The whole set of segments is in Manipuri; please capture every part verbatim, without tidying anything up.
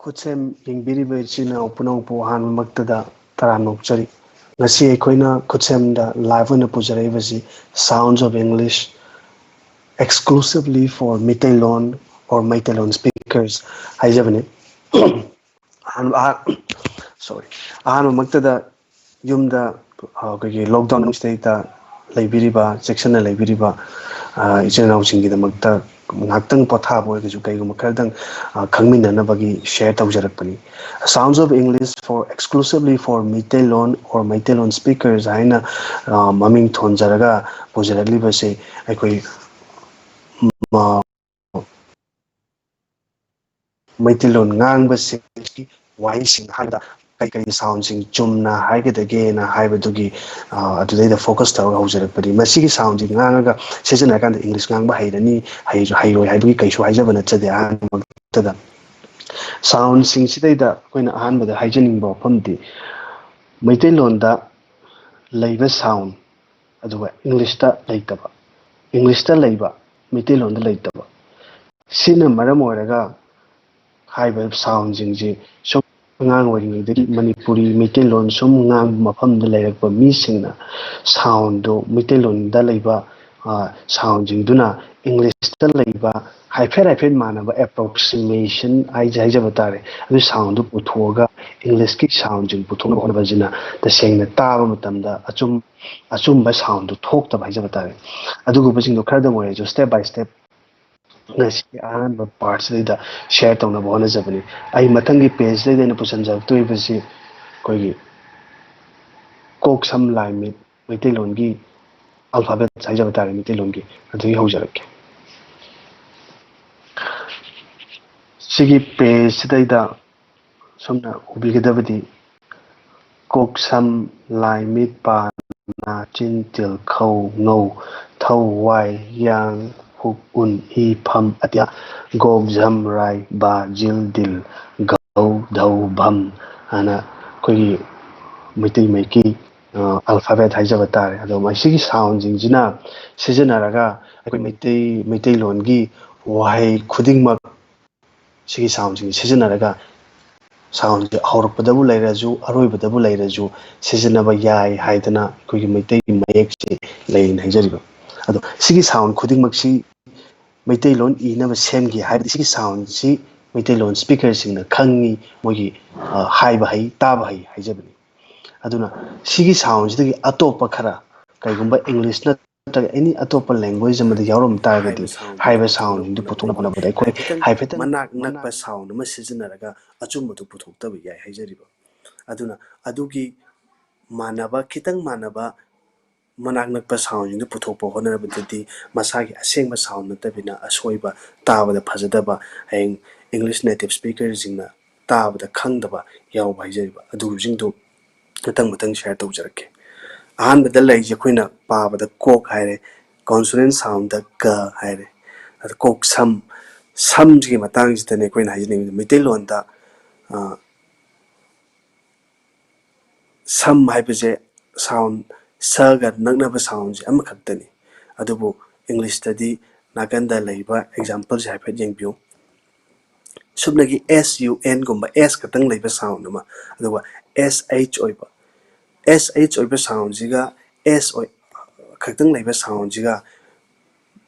ꯈꯨꯠꯁꯦꯝ ꯌꯦꯡꯕꯤꯔꯤꯕ ꯏꯆꯤꯟ ꯏꯅꯥꯎ ꯄꯨꯝꯅꯃꯛꯄꯨ ꯑꯍꯥꯟꯕꯃꯛꯇꯗ ꯇꯔꯥꯝꯅ ꯑꯣꯛꯆꯔꯤ꯫ ꯉꯁꯤ ꯑꯩꯈꯣꯏꯅ ꯈꯨꯠꯁꯦꯝꯗ live ꯑꯣꯏꯅ ꯄꯨꯖꯔꯛꯏꯕꯁꯤ Sounds of English, exclusively for Meiteilon or Meiteilon speakers ꯍꯥꯏꯖꯕꯅꯤ꯫ ꯑꯍꯥꯟꯕ ꯑꯍꯥꯟ- sorry, ꯑꯍꯥꯟꯕꯃꯛꯇꯗ ꯌꯨꯝꯗ, ꯑ, ꯑꯩꯈꯣꯏꯒꯤ lockdown ꯃꯅꯨꯡꯁꯤꯗꯩꯗ ꯂꯩꯕꯤꯔꯤꯕ, ꯆꯦꯛꯁꯤꯟꯅ ꯂꯩꯕꯤꯔꯤꯕ, ꯑ, ꯏꯆꯤꯟ ꯏꯅꯥꯎꯁꯤꯡꯒꯤꯗꯃꯛꯇ ꯉꯥꯏꯍꯥꯛꯇꯪ ꯄꯣꯊꯥꯕ ꯑꯣꯏꯔꯒꯁꯨ ꯀꯩꯒꯨꯝꯕ ꯈꯔꯗꯪ, ꯑ, ꯈꯪꯃꯤꯟꯅꯅꯕꯒꯤ share ꯇꯧꯖꯔꯛꯄꯅꯤ꯫ Sounds of English for exclusively for Meiteilon or Meiteilon speakers ꯍꯥꯏꯅ, ꯑ, ꯃꯃꯤꯡ ꯊꯣꯟꯖꯔꯒ ꯄꯨꯖꯔꯛꯂꯤꯕꯁꯦ ꯑꯩꯈꯣꯏ, ꯃ-, ꯃꯩꯇꯩꯂꯣꯟ ꯉꯥꯡꯕꯁꯤꯡꯒꯤ ꯋꯥꯍꯩꯁꯤꯡ ꯍꯥꯏꯕꯗ ꯀꯩ ꯀꯩ soundꯁꯤꯡ ꯆꯨꯝꯅ ꯍꯥꯏꯒꯗꯒꯦꯅ ꯍꯥꯏꯕꯗꯨꯒꯤ, ꯑ, ꯑꯗꯨꯗꯩꯗ focus ꯇꯧꯔꯒ ꯍꯧꯖꯔꯛꯄꯅꯤ꯫ ꯃꯁꯤꯒꯤ soundꯁꯤ ꯉꯥꯡꯉꯒ ꯁꯤꯖꯤꯟꯅꯔꯀꯥꯟꯗ English ꯉꯥꯡꯕ ꯍꯩꯔꯅꯤ, ꯍꯩ-, ꯍꯩꯔꯣꯏ ꯍꯥꯏꯕꯒꯤ ꯀꯩꯁꯨ ꯍꯥꯏꯖꯕ ꯅꯠꯆꯗꯦ꯫ ꯑꯍꯥꯟꯕꯃꯛꯇꯗ soundꯁꯤꯡꯁꯤꯗꯩꯗ ꯑꯩꯈꯣꯏꯅ ꯑꯍꯥꯟꯕꯗ ꯍꯥꯏꯖꯅꯤꯡꯕ ꯋꯥꯐꯝꯗꯤ ꯃꯩꯇꯩꯂꯣꯟꯗ ꯂꯩꯕ sound ꯑꯗꯨꯒ Englishꯇ ꯂꯩꯇꯕ, Englishꯇ ꯂꯩꯕ, ꯃꯩꯇꯩꯂꯣꯟꯗ ꯂꯩꯇꯕ꯫ ꯁꯤꯅ ꯃꯔꯝ ꯑꯣꯏꯔꯒ ꯍꯥꯏꯔꯤꯕ soundꯁꯤꯡꯁꯤ ꯁꯨꯝ ꯑꯉꯥꯡ ꯑꯣꯏꯔꯤꯉꯩꯗꯒꯤ ꯃꯅꯤꯄꯨꯔꯤ ꯃꯩꯇꯩꯂꯣꯟ ꯁꯨꯝ ꯉꯥꯡꯕ ꯃꯐꯝꯗ ꯂꯩꯔꯛꯄ ꯃꯤꯁꯤꯡꯅ soundꯗꯨ ꯃꯩꯇꯩꯂꯣꯟꯗ ꯂꯩꯕ, ꯑ, soundꯁꯤꯡꯗꯨꯅ Englishꯇ ꯂꯩꯕ ꯍꯥꯏꯐꯦꯠ ꯍꯥꯏꯐꯦꯠ ꯃꯥꯟꯅꯕ approximation ꯍꯥꯏꯖ-, ꯍꯥꯏꯖꯕ ꯇꯥꯔꯦ꯫ ꯑꯗꯨ soundꯗꯨ ꯄꯨꯊꯣꯛꯑꯒ Englishꯀꯤ soundꯁꯤꯡ ꯄꯨꯊꯣꯛꯅꯕ ꯍꯣꯠꯅꯕꯁꯤꯅ ꯇꯁꯦꯡꯅ ꯇꯥꯕ ꯃꯇꯝꯗ ꯑꯆꯨꯝ-, ꯑꯆꯨꯝꯕ soundꯗꯨ ꯊꯣꯛꯇꯕ ꯍꯥꯏꯖꯕ ꯇꯥꯔꯦ꯫ ꯑꯗꯨꯒꯨꯝꯕꯁꯤꯡꯗꯣ ꯈꯔꯗꯪ ꯑꯣꯏꯔꯁꯨ step by step ꯉꯁꯤ ꯑꯍꯥꯟꯕ partꯁꯤꯗꯩꯗ share ꯇꯧꯅꯕ ꯍꯣꯠꯅꯖꯕꯅꯤ꯫ ꯑꯩ ꯃꯊꯪꯒꯤ pageꯁꯤꯗꯩꯗ ꯑꯩꯅ ꯄꯨꯁꯤꯟꯖꯔꯛꯇꯣꯔꯤꯕꯁꯤ ꯑꯩꯈꯣꯏꯒꯤ ꯀꯣꯛ ꯁꯝ ꯂꯥꯏ ꯃꯤꯠ ꯃꯩꯇꯩꯂꯣꯟꯒꯤ alphabet ꯍꯥꯏꯖꯕ ꯇꯥꯔꯦ, ꯃꯩꯇꯩꯂꯣꯟꯒꯤ, ꯑꯗꯨꯗꯒꯤ ꯍꯧꯖꯔꯛꯀꯦ꯫ ꯁꯤꯒꯤ pageꯁꯤꯗꯩꯗ ꯁꯣꯝꯅ ꯎꯕꯤꯒꯗꯕꯗꯤ ꯀꯣꯛ ꯁꯝ ꯂꯥꯏ ꯃꯤꯠ ꯄꯥ ꯅꯥ ꯆꯤꯟ ꯇꯤꯜ ꯈꯧ ꯉꯧ ꯊꯧ ꯋꯥꯏ ꯌꯥꯡ ꯍꯨꯛ ꯎꯟ ꯏ ꯐꯝ ꯑꯇꯤꯌꯥ ꯒꯣꯛ ꯖꯝ ꯔꯥꯏ ꯕꯥ ꯖꯤꯜ ꯗꯤꯜ ꯒꯧ ꯙꯧ ꯚꯝ ꯍꯥꯏꯅ ꯑꯩꯈꯣꯏꯒꯤ ꯃꯩꯇꯩ ꯃꯌꯦꯛꯀꯤ, ꯑ, alphabet ꯍꯥꯏꯖꯕ ꯇꯥꯔꯦ꯫ ꯑꯗꯣ ꯃꯁꯤꯒꯤ soundꯁꯤꯡꯁꯤꯅ ꯁꯤꯖꯤꯟꯅꯔꯒ ꯑꯩꯈꯣꯏ ꯃꯩꯇꯩ, ꯃꯩꯇꯩꯂꯣꯟꯒꯤ ꯋꯥꯍꯩ ꯈꯨꯗꯤꯡꯃꯛ ꯁꯤꯒꯤ soundꯁꯤꯡꯁꯤ ꯁꯤꯖꯤꯟꯅꯔꯒ soundꯁꯦ ꯍꯧꯔꯛꯄꯗꯕꯨ ꯂꯩꯔꯁꯨ, ꯑꯔꯣꯏꯕꯗꯕꯨ ꯂꯩꯔꯁꯨ, ꯁꯤꯖꯤꯟꯅꯕ ꯌꯥꯏ ꯍꯥꯏꯗꯅ ꯑꯩꯈꯣꯏꯒꯤ ꯃꯩꯇꯩꯒꯤ ꯃꯌꯦꯛꯁꯦ ꯂꯩꯅ ꯍꯥꯏꯖꯔꯤꯕ꯫ ꯑꯗꯣ ꯁꯤꯒꯤ sound ꯈꯨꯗꯤꯡꯃꯛꯁꯤ ꯃꯩꯇꯩꯂꯣꯟ ꯏꯅꯕ ꯁꯦꯝꯈꯤ ꯍꯥꯏꯕꯗꯤ ꯁꯤꯒꯤ soundꯁꯤ ꯃꯩꯇꯩꯂꯣꯟ speakerꯁꯤꯡꯅ ꯈꯪꯉꯤ, ꯃꯣꯏꯒꯤ, ꯑ, ꯍꯥꯏꯕ ꯍꯩ, ꯇꯥꯕ ꯍꯩ ꯍꯥꯏꯖꯕꯅꯤ꯫ ꯑꯗꯨꯅ ꯁꯤꯒꯤ soundꯁꯤꯗꯒꯤ ꯑꯇꯣꯞꯄ ꯈꯔ, ꯀꯩꯒꯨꯝꯕ English ꯅꯠꯇ꯭ꯔꯒ any ꯑꯇꯣꯞꯄ language ꯑꯃꯗ ꯌꯥꯎꯔꯝ ꯇꯥꯔꯒꯗꯤ, ꯍꯥꯏꯕ soundꯁꯤꯡꯗꯨ ꯄꯨꯊꯣꯛꯅꯕ ꯍꯣꯠꯅꯕꯗ ꯑꯩꯈꯣꯏ ꯍꯥꯏꯐꯦꯠꯇꯪ ꯃꯅꯥꯛ ꯅꯛꯄ sound ꯑꯃ ꯁꯤꯖꯤꯟꯅꯔꯒ ꯑꯆꯨꯝꯕꯗꯨ ꯄꯨꯊꯣꯛꯇꯕ ꯌꯥꯏ ꯍꯥꯏꯖꯔꯤꯕ꯫ ꯑꯗꯨꯅ ꯑꯗꯨꯒꯤ ꯃꯥꯟꯅꯕ, ꯈꯤꯇꯪ ꯃꯥꯟꯅꯕ ꯃꯅꯥꯛ ꯅꯛꯄ soundꯁꯤꯡꯗꯨ ꯄꯨꯊꯣꯛꯄ ꯍꯣꯠꯅꯔꯕꯗꯗꯤ ꯃꯁꯥꯒꯤ ꯑꯁꯦꯡꯕ sound ꯅꯠꯇꯕꯤꯅ ꯑꯁꯣꯏꯕ, ꯇꯥꯕꯗ ꯐꯖꯗꯕ, ꯍꯌꯦꯡ English native speakerꯁꯤꯡꯅ ꯇꯥꯕꯗ ꯈꯪꯗꯕ ꯌꯥꯎꯕ ꯍꯥꯏꯖꯔꯤꯕ ꯑꯗꯨꯁꯤꯡꯗꯨ ꯃꯊꯪ ꯃꯊꯪ share ꯇꯧꯖꯔꯛꯀꯦ꯫ ꯑꯍꯥꯟꯕꯗ ꯂꯩꯔꯤꯁꯦ ꯑꯩꯈꯣꯏꯅ ꯄꯥꯕꯗ ꯀꯣꯛ ꯍꯥꯏꯔꯦ, consonant soundꯗ ꯀ ꯍꯥꯏꯔꯦ꯫ ꯑꯗ ꯀꯣꯛ ꯁꯝ, ꯁꯝꯁꯤꯒꯤ ꯃꯇꯥꯡꯁꯤꯗꯅꯦ ꯑꯩꯈꯣꯏꯅ ꯍꯥꯏꯖꯅꯤꯡꯉꯤꯁꯦ꯫ ꯃꯩꯇꯩꯂꯣꯟꯗ, ꯑ, ꯁꯝ ꯍꯥꯏꯕꯁꯦ sound, ꯁꯒ ꯅꯛꯅꯕ soundꯁꯦ ꯑꯃꯈꯛꯇꯅꯤ꯫ ꯑꯗꯨꯕꯨ Englishꯇꯗꯤ ꯅꯥꯀꯟꯗ ꯂꯩꯕ exampleꯁꯦ ꯍꯥꯏꯐꯦꯠ ꯌꯦꯡꯕꯤꯌꯨ꯫ ꯁꯨꯞꯅꯒꯤ S U Nꯒꯨꯝꯕ S ꯈꯛꯇꯪ ꯂꯩꯕ sound ꯑꯃ, ꯑꯗꯨꯒ S H ꯑꯣꯏꯕ, S H ꯑꯣꯏꯕ soundꯁꯤꯒ S ꯑꯣꯏ-, ꯈꯛꯇꯪ ꯂꯩꯕ soundꯁꯤꯒ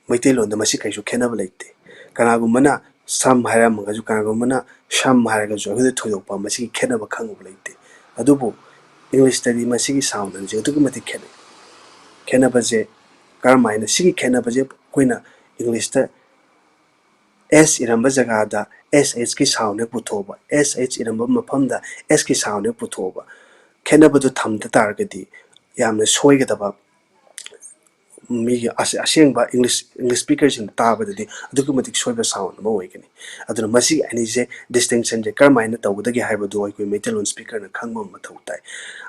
ꯃꯩꯇꯩꯂꯣꯟꯗ ꯃꯁꯤ ꯀꯩꯁꯨ ꯈꯦꯠꯅꯕ ꯂꯩꯇꯦ꯫ ꯀꯅꯥꯒꯨꯝꯕꯅ ꯁꯝ ꯍꯥꯏꯔꯝꯃꯒꯁꯨ, ꯀꯅꯥꯒꯨꯝꯕꯅ ꯁꯝ ꯍꯥꯏꯔꯒꯁꯨ ꯑꯩꯈꯣꯏꯗ ꯊꯣꯏꯗꯣꯛꯄ ꯃꯁꯤꯒꯤ ꯈꯦꯠꯅꯕ ꯈꯪꯕ ꯂꯩꯇꯦ꯫ ꯑꯗꯨꯕꯨ Englishꯇꯗꯤ ꯃꯁꯤꯒꯤ sound ꯑꯅꯤꯁꯦ ꯑꯗꯨꯛꯀꯤ ꯃꯇꯤꯛ ꯈꯦꯠꯅꯩ꯫ ꯈꯦꯠꯅꯕꯁꯦ ꯀꯔꯝꯍꯥꯏꯅ? ꯁꯤꯒꯤ ꯈꯦꯠꯅꯕꯁꯦ ꯑꯩꯈꯣꯏꯅ Englishꯇ S ꯏꯔꯝꯕ ꯖꯒꯥꯗ S Hꯀꯤ sound ꯍꯦꯛ ꯄꯨꯊꯣꯛꯑꯕ, S H ꯏꯔꯝꯕ ꯃꯐꯝꯗ Sꯀꯤ sound ꯍꯦꯛ ꯄꯨꯊꯣꯛꯑꯕ, ꯈꯦꯠꯅꯕꯗꯨ ꯊꯝꯗ ꯇꯥꯔꯒꯗꯤ ꯌꯥꯝꯅ ꯁꯣꯏꯒꯗꯕ, ꯃꯤꯒꯤ ꯑꯁ-, ꯑꯁꯦꯡꯕ English, English speakerꯁꯤꯡꯅ ꯇꯥꯕꯗꯗꯤ ꯑꯗꯨꯛꯀꯤ ꯃꯇꯤꯛ ꯁꯣꯏꯕ sound ꯑꯃ ꯑꯣꯏꯒꯅꯤ꯫ ꯑꯗꯨꯅ ꯃꯁꯤꯒꯤ ꯑꯅꯤꯁꯦ distinctionꯁꯦ ꯀꯔꯝꯍꯥꯏꯅ ꯇꯧꯒꯗꯒꯦ ꯍꯥꯏꯕꯗꯨ ꯑꯩꯈꯣꯏ ꯃꯩꯇꯩꯂꯣꯟ speakerꯅ ꯈꯪꯕ ꯑꯃ ꯃꯊꯧ ꯇꯥꯏ꯫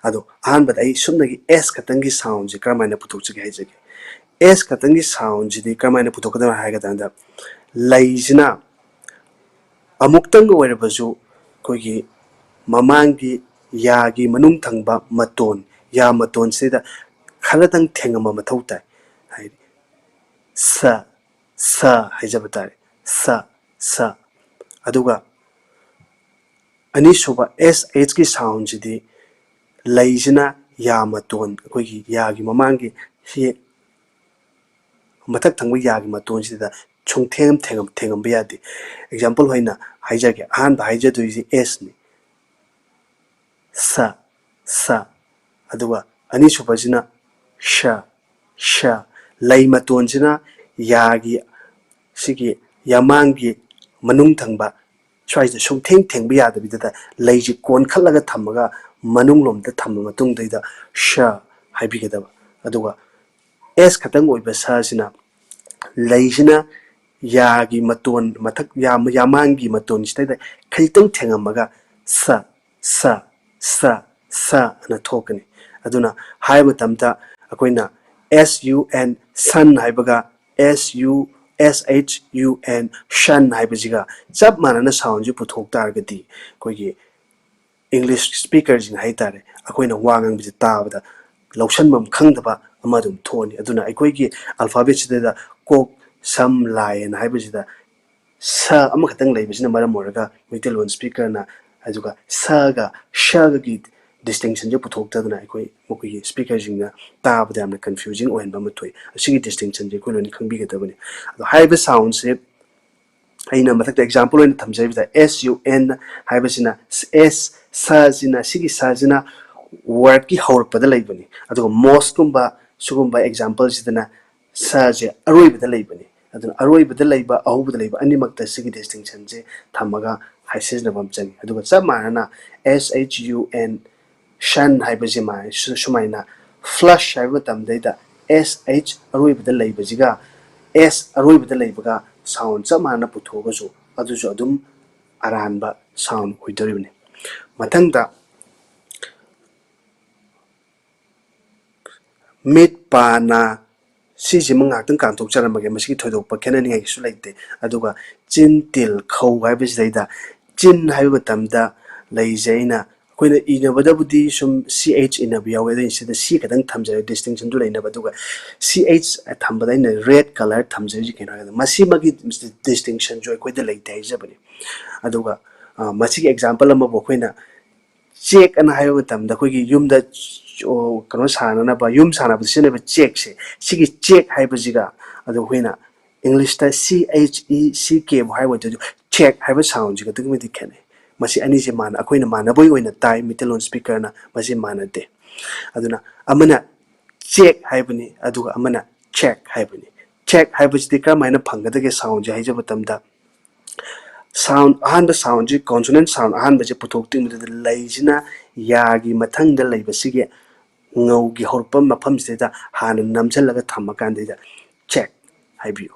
ꯑꯗꯣ ꯑꯍꯥꯟꯕꯗ ꯑꯩ ꯁꯨꯞꯅꯒꯤ S ꯈꯛꯇꯪꯒꯤ soundꯁꯦ ꯀꯔꯝꯍꯥꯏꯅ ꯄꯨꯊꯣꯛꯆꯒꯦ ꯍꯥꯏꯖꯒꯦ꯫ S ꯈꯛꯇꯪꯒꯤ soundꯁꯤꯗꯤ ꯀꯔꯝꯍꯥꯏꯅ ꯄꯨꯊꯣꯛꯀꯗꯕꯅꯣ ꯍꯥꯏꯒ ꯀꯥꯟꯗ, ꯂꯩꯁꯤꯅ ꯑꯃꯨꯛꯇꯪꯒ ꯑꯣꯏꯔꯕꯁꯨ ꯑꯩꯈꯣꯏꯒꯤ ꯃꯃꯥꯡꯒꯤ ꯌꯥꯒꯤ ꯃꯅꯨꯡ ꯊꯪꯕ ꯃꯇꯣꯟ, ꯌꯥ ꯃꯇꯣꯟꯁꯤꯗ ꯈꯔꯗꯪ ꯊꯦꯡꯉꯝꯕ ꯃꯊꯧ ꯇꯥꯏ꯫ ꯍꯥꯏꯗꯤ ꯁ, ꯁ ꯍꯥꯏꯖꯕ ꯇꯥꯔꯦ꯫ ꯁ, ꯁ꯫ ꯑꯗꯨꯒ ꯑꯅꯤꯁꯨꯕ ꯑꯦꯁ ꯑꯩꯆꯀꯤ ꯁꯥꯎꯟꯁꯤꯗꯤ ꯂꯩꯁꯤꯅ ꯌꯥ ꯃꯇꯣꯟ, ꯑꯩꯈꯣꯏꯒꯤ ꯌꯥꯒꯤ ꯃꯃꯥꯡꯒꯤ ꯁꯤ ꯃꯊꯛ ꯊꯪꯕ ꯌꯥꯒꯤ ꯃꯇꯣꯟꯁꯤꯗ ꯁꯨꯡꯊꯦꯡ ꯊꯦꯡꯉꯝ-, ꯊꯦꯡꯉꯝꯕ ꯌꯥꯗꯦ꯫ ꯑꯦꯛꯖꯥꯝꯄꯜ ꯑꯣꯏꯅ ꯍꯥꯏꯖꯒꯦ, ꯑꯍꯥꯟꯕ ꯍꯥꯏꯖꯗꯣꯏꯁꯤ ꯑꯦꯁꯅꯤ, ꯁ, ꯁ꯫ ꯑꯗꯨꯒ ꯑꯅꯤꯁꯨꯕꯁꯤꯅ ꯁ, ꯁ꯫ ꯂꯩ ꯃꯇꯣꯟꯁꯤꯅ ꯌꯥꯒꯤ, ꯁꯤꯒꯤ ꯌꯥꯃꯥꯡꯒꯤ ꯃꯅꯨꯡ ꯊꯪꯕ ꯁ꯭ꯋꯥꯏꯁꯤꯗ ꯁꯨꯡꯊꯦꯡ ꯊꯦꯡꯕ ꯌꯥꯗꯕꯤꯗ ꯂꯩꯁꯤ ꯀꯣꯟꯈꯠꯂꯒ ꯊꯝꯃꯒ ꯃꯅꯨꯡꯂꯣꯝꯗ ꯊꯝꯕ ꯃꯇꯨꯡꯗꯩꯗ ꯁ ꯍꯥꯏꯕꯤꯒꯗꯕ꯫ ꯑꯗꯨꯒ ꯑꯦꯁ ꯈꯛꯇꯪ ꯑꯣꯏꯕ ꯁꯁꯤꯅ ꯂꯩꯁꯤꯅ ꯌꯥꯒꯤ ꯃꯇꯣꯟ ꯃꯊꯛ, ꯌꯥ-, ꯌꯥꯃꯥꯡꯒꯤ ꯃꯇꯣꯟꯁꯤꯗꯩꯗ ꯈꯖꯤꯛꯇꯪ ꯊꯦꯡꯉꯝꯃꯒ ꯁ, ꯁ, ꯁ, ꯁ ꯑꯅ ꯊꯣꯛꯀꯅꯤ꯫ ꯑꯗꯨꯅ ꯍꯥꯏꯕ ꯃꯇꯝꯗ ꯑꯩꯈꯣꯏꯅ S U N, ꯁꯟ ꯍꯥꯏꯕꯒ S U, S H U N, ꯁꯟ ꯍꯥꯏꯕꯁꯤꯒ ꯆꯞ ꯃꯥꯟꯅꯅ ꯁꯥꯎꯟꯁꯤ ꯄꯨꯊꯣꯛ ꯇꯥꯔꯒꯗꯤ ꯑꯩꯈꯣꯏꯒꯤ ꯏꯪꯂꯤꯁ ꯁ꯭ꯄꯤꯀꯔꯁꯤꯡ ꯍꯥꯏ ꯇꯥꯔꯦ, ꯑꯩꯈꯣꯏꯅ ꯋꯥ ꯉꯥꯡꯕꯁꯦ ꯇꯥꯕꯗ ꯂꯧꯁꯟꯐꯝ ꯈꯪꯗꯕ ꯑꯃ ꯑꯗꯨꯝ ꯊꯣꯛꯑꯅꯤ꯫ ꯑꯗꯨꯅ ꯑꯩꯈꯣꯏꯒꯤ ꯑꯜꯐꯥꯕꯦꯠꯁꯤꯗꯩꯗ ꯀꯣꯛ, ꯁꯝ, ꯂꯥꯏ ꯑꯅ ꯍꯥꯏꯕꯁꯤꯗ ꯁ ꯑꯃꯈꯛꯇꯪ ꯂꯩꯕꯁꯤꯅ ꯃꯔꯝ ꯑꯣꯏꯔꯒ ꯃꯩꯇꯩꯂꯣꯟ ꯁ꯭ꯄꯤꯀꯔꯅ, ꯑꯗꯨꯒ ꯁꯒ ꯁꯒꯒꯤ ꯗꯤꯁꯇꯤꯡꯁꯟꯁꯦ ꯄꯨꯊꯣꯛꯇꯗꯅ ꯑꯩꯈꯣꯏ ꯃꯈꯣꯏꯒꯤ ꯁ꯭ꯄꯤꯀꯔꯁꯤꯡꯅ ꯇꯥꯕꯗ ꯌꯥꯝꯅ ꯀꯟꯐ꯭ꯌꯨꯖꯤꯡ ꯑꯣꯏꯍꯟꯕ ꯑꯃ ꯊꯣꯛꯏ꯫ ꯑꯁꯤꯒꯤ ꯗꯤꯁꯇꯤꯡꯁꯟꯁꯦ ꯑꯩꯈꯣꯏ ꯂꯣꯏꯅ ꯈꯪꯕꯤꯒꯗꯕꯅꯤ꯫ ꯑꯗꯣ ꯍꯥꯏꯔꯤꯕ ꯁꯥꯎꯟꯁꯦ ꯑꯩꯅ ꯃꯊꯛꯇ ꯑꯦꯛꯖꯥꯝꯄꯜ ꯑꯣꯏꯅ ꯊꯝꯖꯔꯤꯕꯗ S U N ꯍꯥꯏꯕꯁꯤꯅ, S, ꯁꯁꯤꯅ, ꯁꯤꯒꯤ ꯁꯁꯤꯅ ꯋꯥꯔꯗꯀꯤ ꯍꯧꯔꯛꯄꯗ ꯂꯩꯕꯅꯤ, ꯑꯗꯨꯒ ꯃꯣꯁꯀꯨꯝꯕ ꯁꯤꯒꯨꯝꯕ ꯑꯦꯛꯖꯥꯝꯄꯜꯁꯤꯗꯅ ꯁꯁꯦ ꯑꯔꯣꯏꯕꯗ ꯂꯩꯕꯅꯤ꯫ ꯑꯗꯨꯅ ꯑꯔꯣꯏꯕꯗ ꯂꯩꯕ, ꯑꯍꯧꯕꯗ ꯂꯩꯕ ꯑꯅꯤꯃꯛꯇ ꯁꯤꯒꯤ ꯗꯤꯁꯇꯤꯡꯁꯟꯁꯦ ꯊꯝꯃꯒ ꯍꯥꯏ ꯁꯤꯖꯤꯟꯅꯕ ꯑꯃ ꯆꯪꯉꯤ꯫ ꯑꯗꯨꯒ ꯆꯞ ꯃꯥꯟꯅꯅ S H U N, ꯁꯟ ꯍꯥꯏꯕꯁꯤ ꯃꯥ-, ꯁꯨ-, ꯁꯨꯃꯥꯏꯅ ꯐ꯭ꯂꯁ ꯍꯥꯏꯕ ꯃꯇꯝꯗꯩꯗ S H ꯑꯔꯣꯏꯕꯗ ꯂꯩꯕꯁꯤꯒ S ꯑꯔꯣꯏꯕꯗ ꯂꯩꯕꯒ ꯁꯥꯎꯟ ꯆꯞ ꯃꯥꯟꯅꯅ ꯄꯨꯊꯣꯛꯑꯒꯁꯨ ꯑꯗꯨꯁꯨ ꯑꯗꯨꯝ ꯑꯔꯥꯟꯕ ꯁꯥꯎꯟ ꯑꯣꯏꯗꯣꯔꯤꯕꯅꯤ꯫ ꯃꯊꯪꯗ ꯃꯤꯠ, ꯄꯥ, ꯅꯥ, ꯁꯤꯁꯤꯃ ꯉꯥꯏꯍꯥꯛꯇꯪ ꯀꯥꯟꯊꯣꯛꯆꯔꯝꯃꯒꯦ꯫ ꯃꯁꯤꯒꯤ ꯊꯣꯏꯗꯣꯛꯄ ꯈꯦꯠꯅꯅꯤꯡꯉꯥꯏ ꯀꯩꯁꯨ ꯂꯩꯇꯦ꯫ ꯑꯗꯨꯒ ꯆꯤꯟ, ꯇꯤꯜ, ꯈꯧ ꯍꯥꯏꯕꯁꯤꯗꯩꯗ ꯆꯤꯟ ꯍꯥꯏꯕ ꯃꯇꯝꯗ ꯂꯩꯁꯦ ꯑꯩꯅ, ꯑꯩꯈꯣꯏꯅ ꯏꯅꯕꯗꯕꯨꯗꯤ ꯁꯨꯝ C H ꯏꯅꯕ ꯌꯥꯎꯋꯦ, ꯑꯗꯨ ꯑꯩꯅ ꯁꯤꯗ C ꯈꯛꯇꯪ ꯊꯝꯖꯔꯦ, ꯗꯤꯁꯇꯤꯡꯁꯟꯗꯨ ꯂꯩꯅꯕ꯫ ꯑꯗꯨꯒ C H ꯊꯝꯕꯗ ꯑꯩꯅ ꯔꯦꯗ ꯀꯂꯔ ꯊꯝꯖꯔꯤꯁꯤ ꯀꯩꯅꯣ ꯍꯥꯏꯕꯗ ꯃꯁꯤꯃꯒꯤ ꯗꯤꯁꯇꯤꯡꯁꯟꯁꯨ ꯑꯩꯈꯣꯏꯗ ꯂꯩꯇꯦ ꯍꯥꯏꯖꯕꯅꯤ꯫ ꯑꯗꯨꯒ ꯃꯁꯤꯒꯤ example ꯑꯃꯕꯨ ꯑꯩꯈꯣꯏꯅ ꯆꯦꯛ ꯑꯅ ꯍꯥꯏꯕ ꯃꯇꯝꯗ ꯑꯩꯈꯣꯏꯒꯤ ꯌꯨꯝꯗ ꯀꯩꯅꯣ ꯁꯥꯅꯅꯕ, ꯌꯨꯝ ꯁꯥꯅꯕꯗ ꯁꯤꯖꯤꯟꯅꯕ ꯆꯦꯛꯁꯦ, ꯁꯤꯒꯤ ꯆꯦꯛ ꯍꯥꯏꯕꯁꯤꯒ ꯑꯗꯣ ꯑꯩꯈꯣꯏꯅ English ꯇ C H E C K ꯕꯨ ꯍꯥꯏꯕ ꯑꯣꯏꯗꯣꯏꯗꯣ, check ꯍꯥꯏꯕ sound ꯁꯤꯒ ꯑꯗꯨꯛꯀꯤ ꯃꯇꯤꯛ ꯈꯦꯠꯅꯩ꯫ ꯃꯁꯤ ꯑꯅꯤꯁꯦ ꯃꯥꯟꯅ ꯑꯩꯈꯣꯏꯅ ꯃꯥꯟꯅꯕꯒꯤ ꯑꯣꯏꯅ ꯇꯥꯏ, ꯃꯩꯇꯩꯂꯣꯟ speaker ꯅ, ꯃꯁꯤ ꯃꯥꯟꯅꯗꯦ꯫ ꯑꯗꯨꯅ ꯑꯃꯅ ꯆꯦꯛ ꯍꯥꯏꯕꯅꯤ, ꯑꯗꯨꯒ ꯑꯃꯅ ꯆꯦꯛ ꯍꯥꯏꯕꯅꯤ꯫ ꯆꯦꯛ ꯍꯥꯏꯕꯁꯤꯗꯤ ꯀꯔꯝꯍꯥꯏꯅ ꯐꯪꯒꯗꯒꯦ? Sound ꯁꯦ ꯍꯥꯏꯖꯕ ꯃꯇꯝꯗ, sound, ꯑꯍꯥꯟꯕ sound ꯁꯤ, consonant sound ꯑꯍꯥꯟꯕꯁꯦ ꯄꯨꯊꯣꯛꯇ꯭ꯔꯤꯉꯩꯗ, ꯂꯩꯁꯤꯅ ꯌꯥꯒꯤ ꯃꯊꯪꯗ ꯂꯩꯕꯁꯤꯒꯤ ꯉꯧꯒꯤ ꯍꯧꯔꯛꯄ ꯃꯐꯝꯁꯤꯗꯩꯗ ꯍꯥꯟꯅ ꯅꯝꯁꯤꯜꯂꯒ ꯊꯝꯃꯀꯥꯟꯗꯩꯗ ꯆꯦꯛ ꯍꯥꯏꯕꯤꯌꯨ,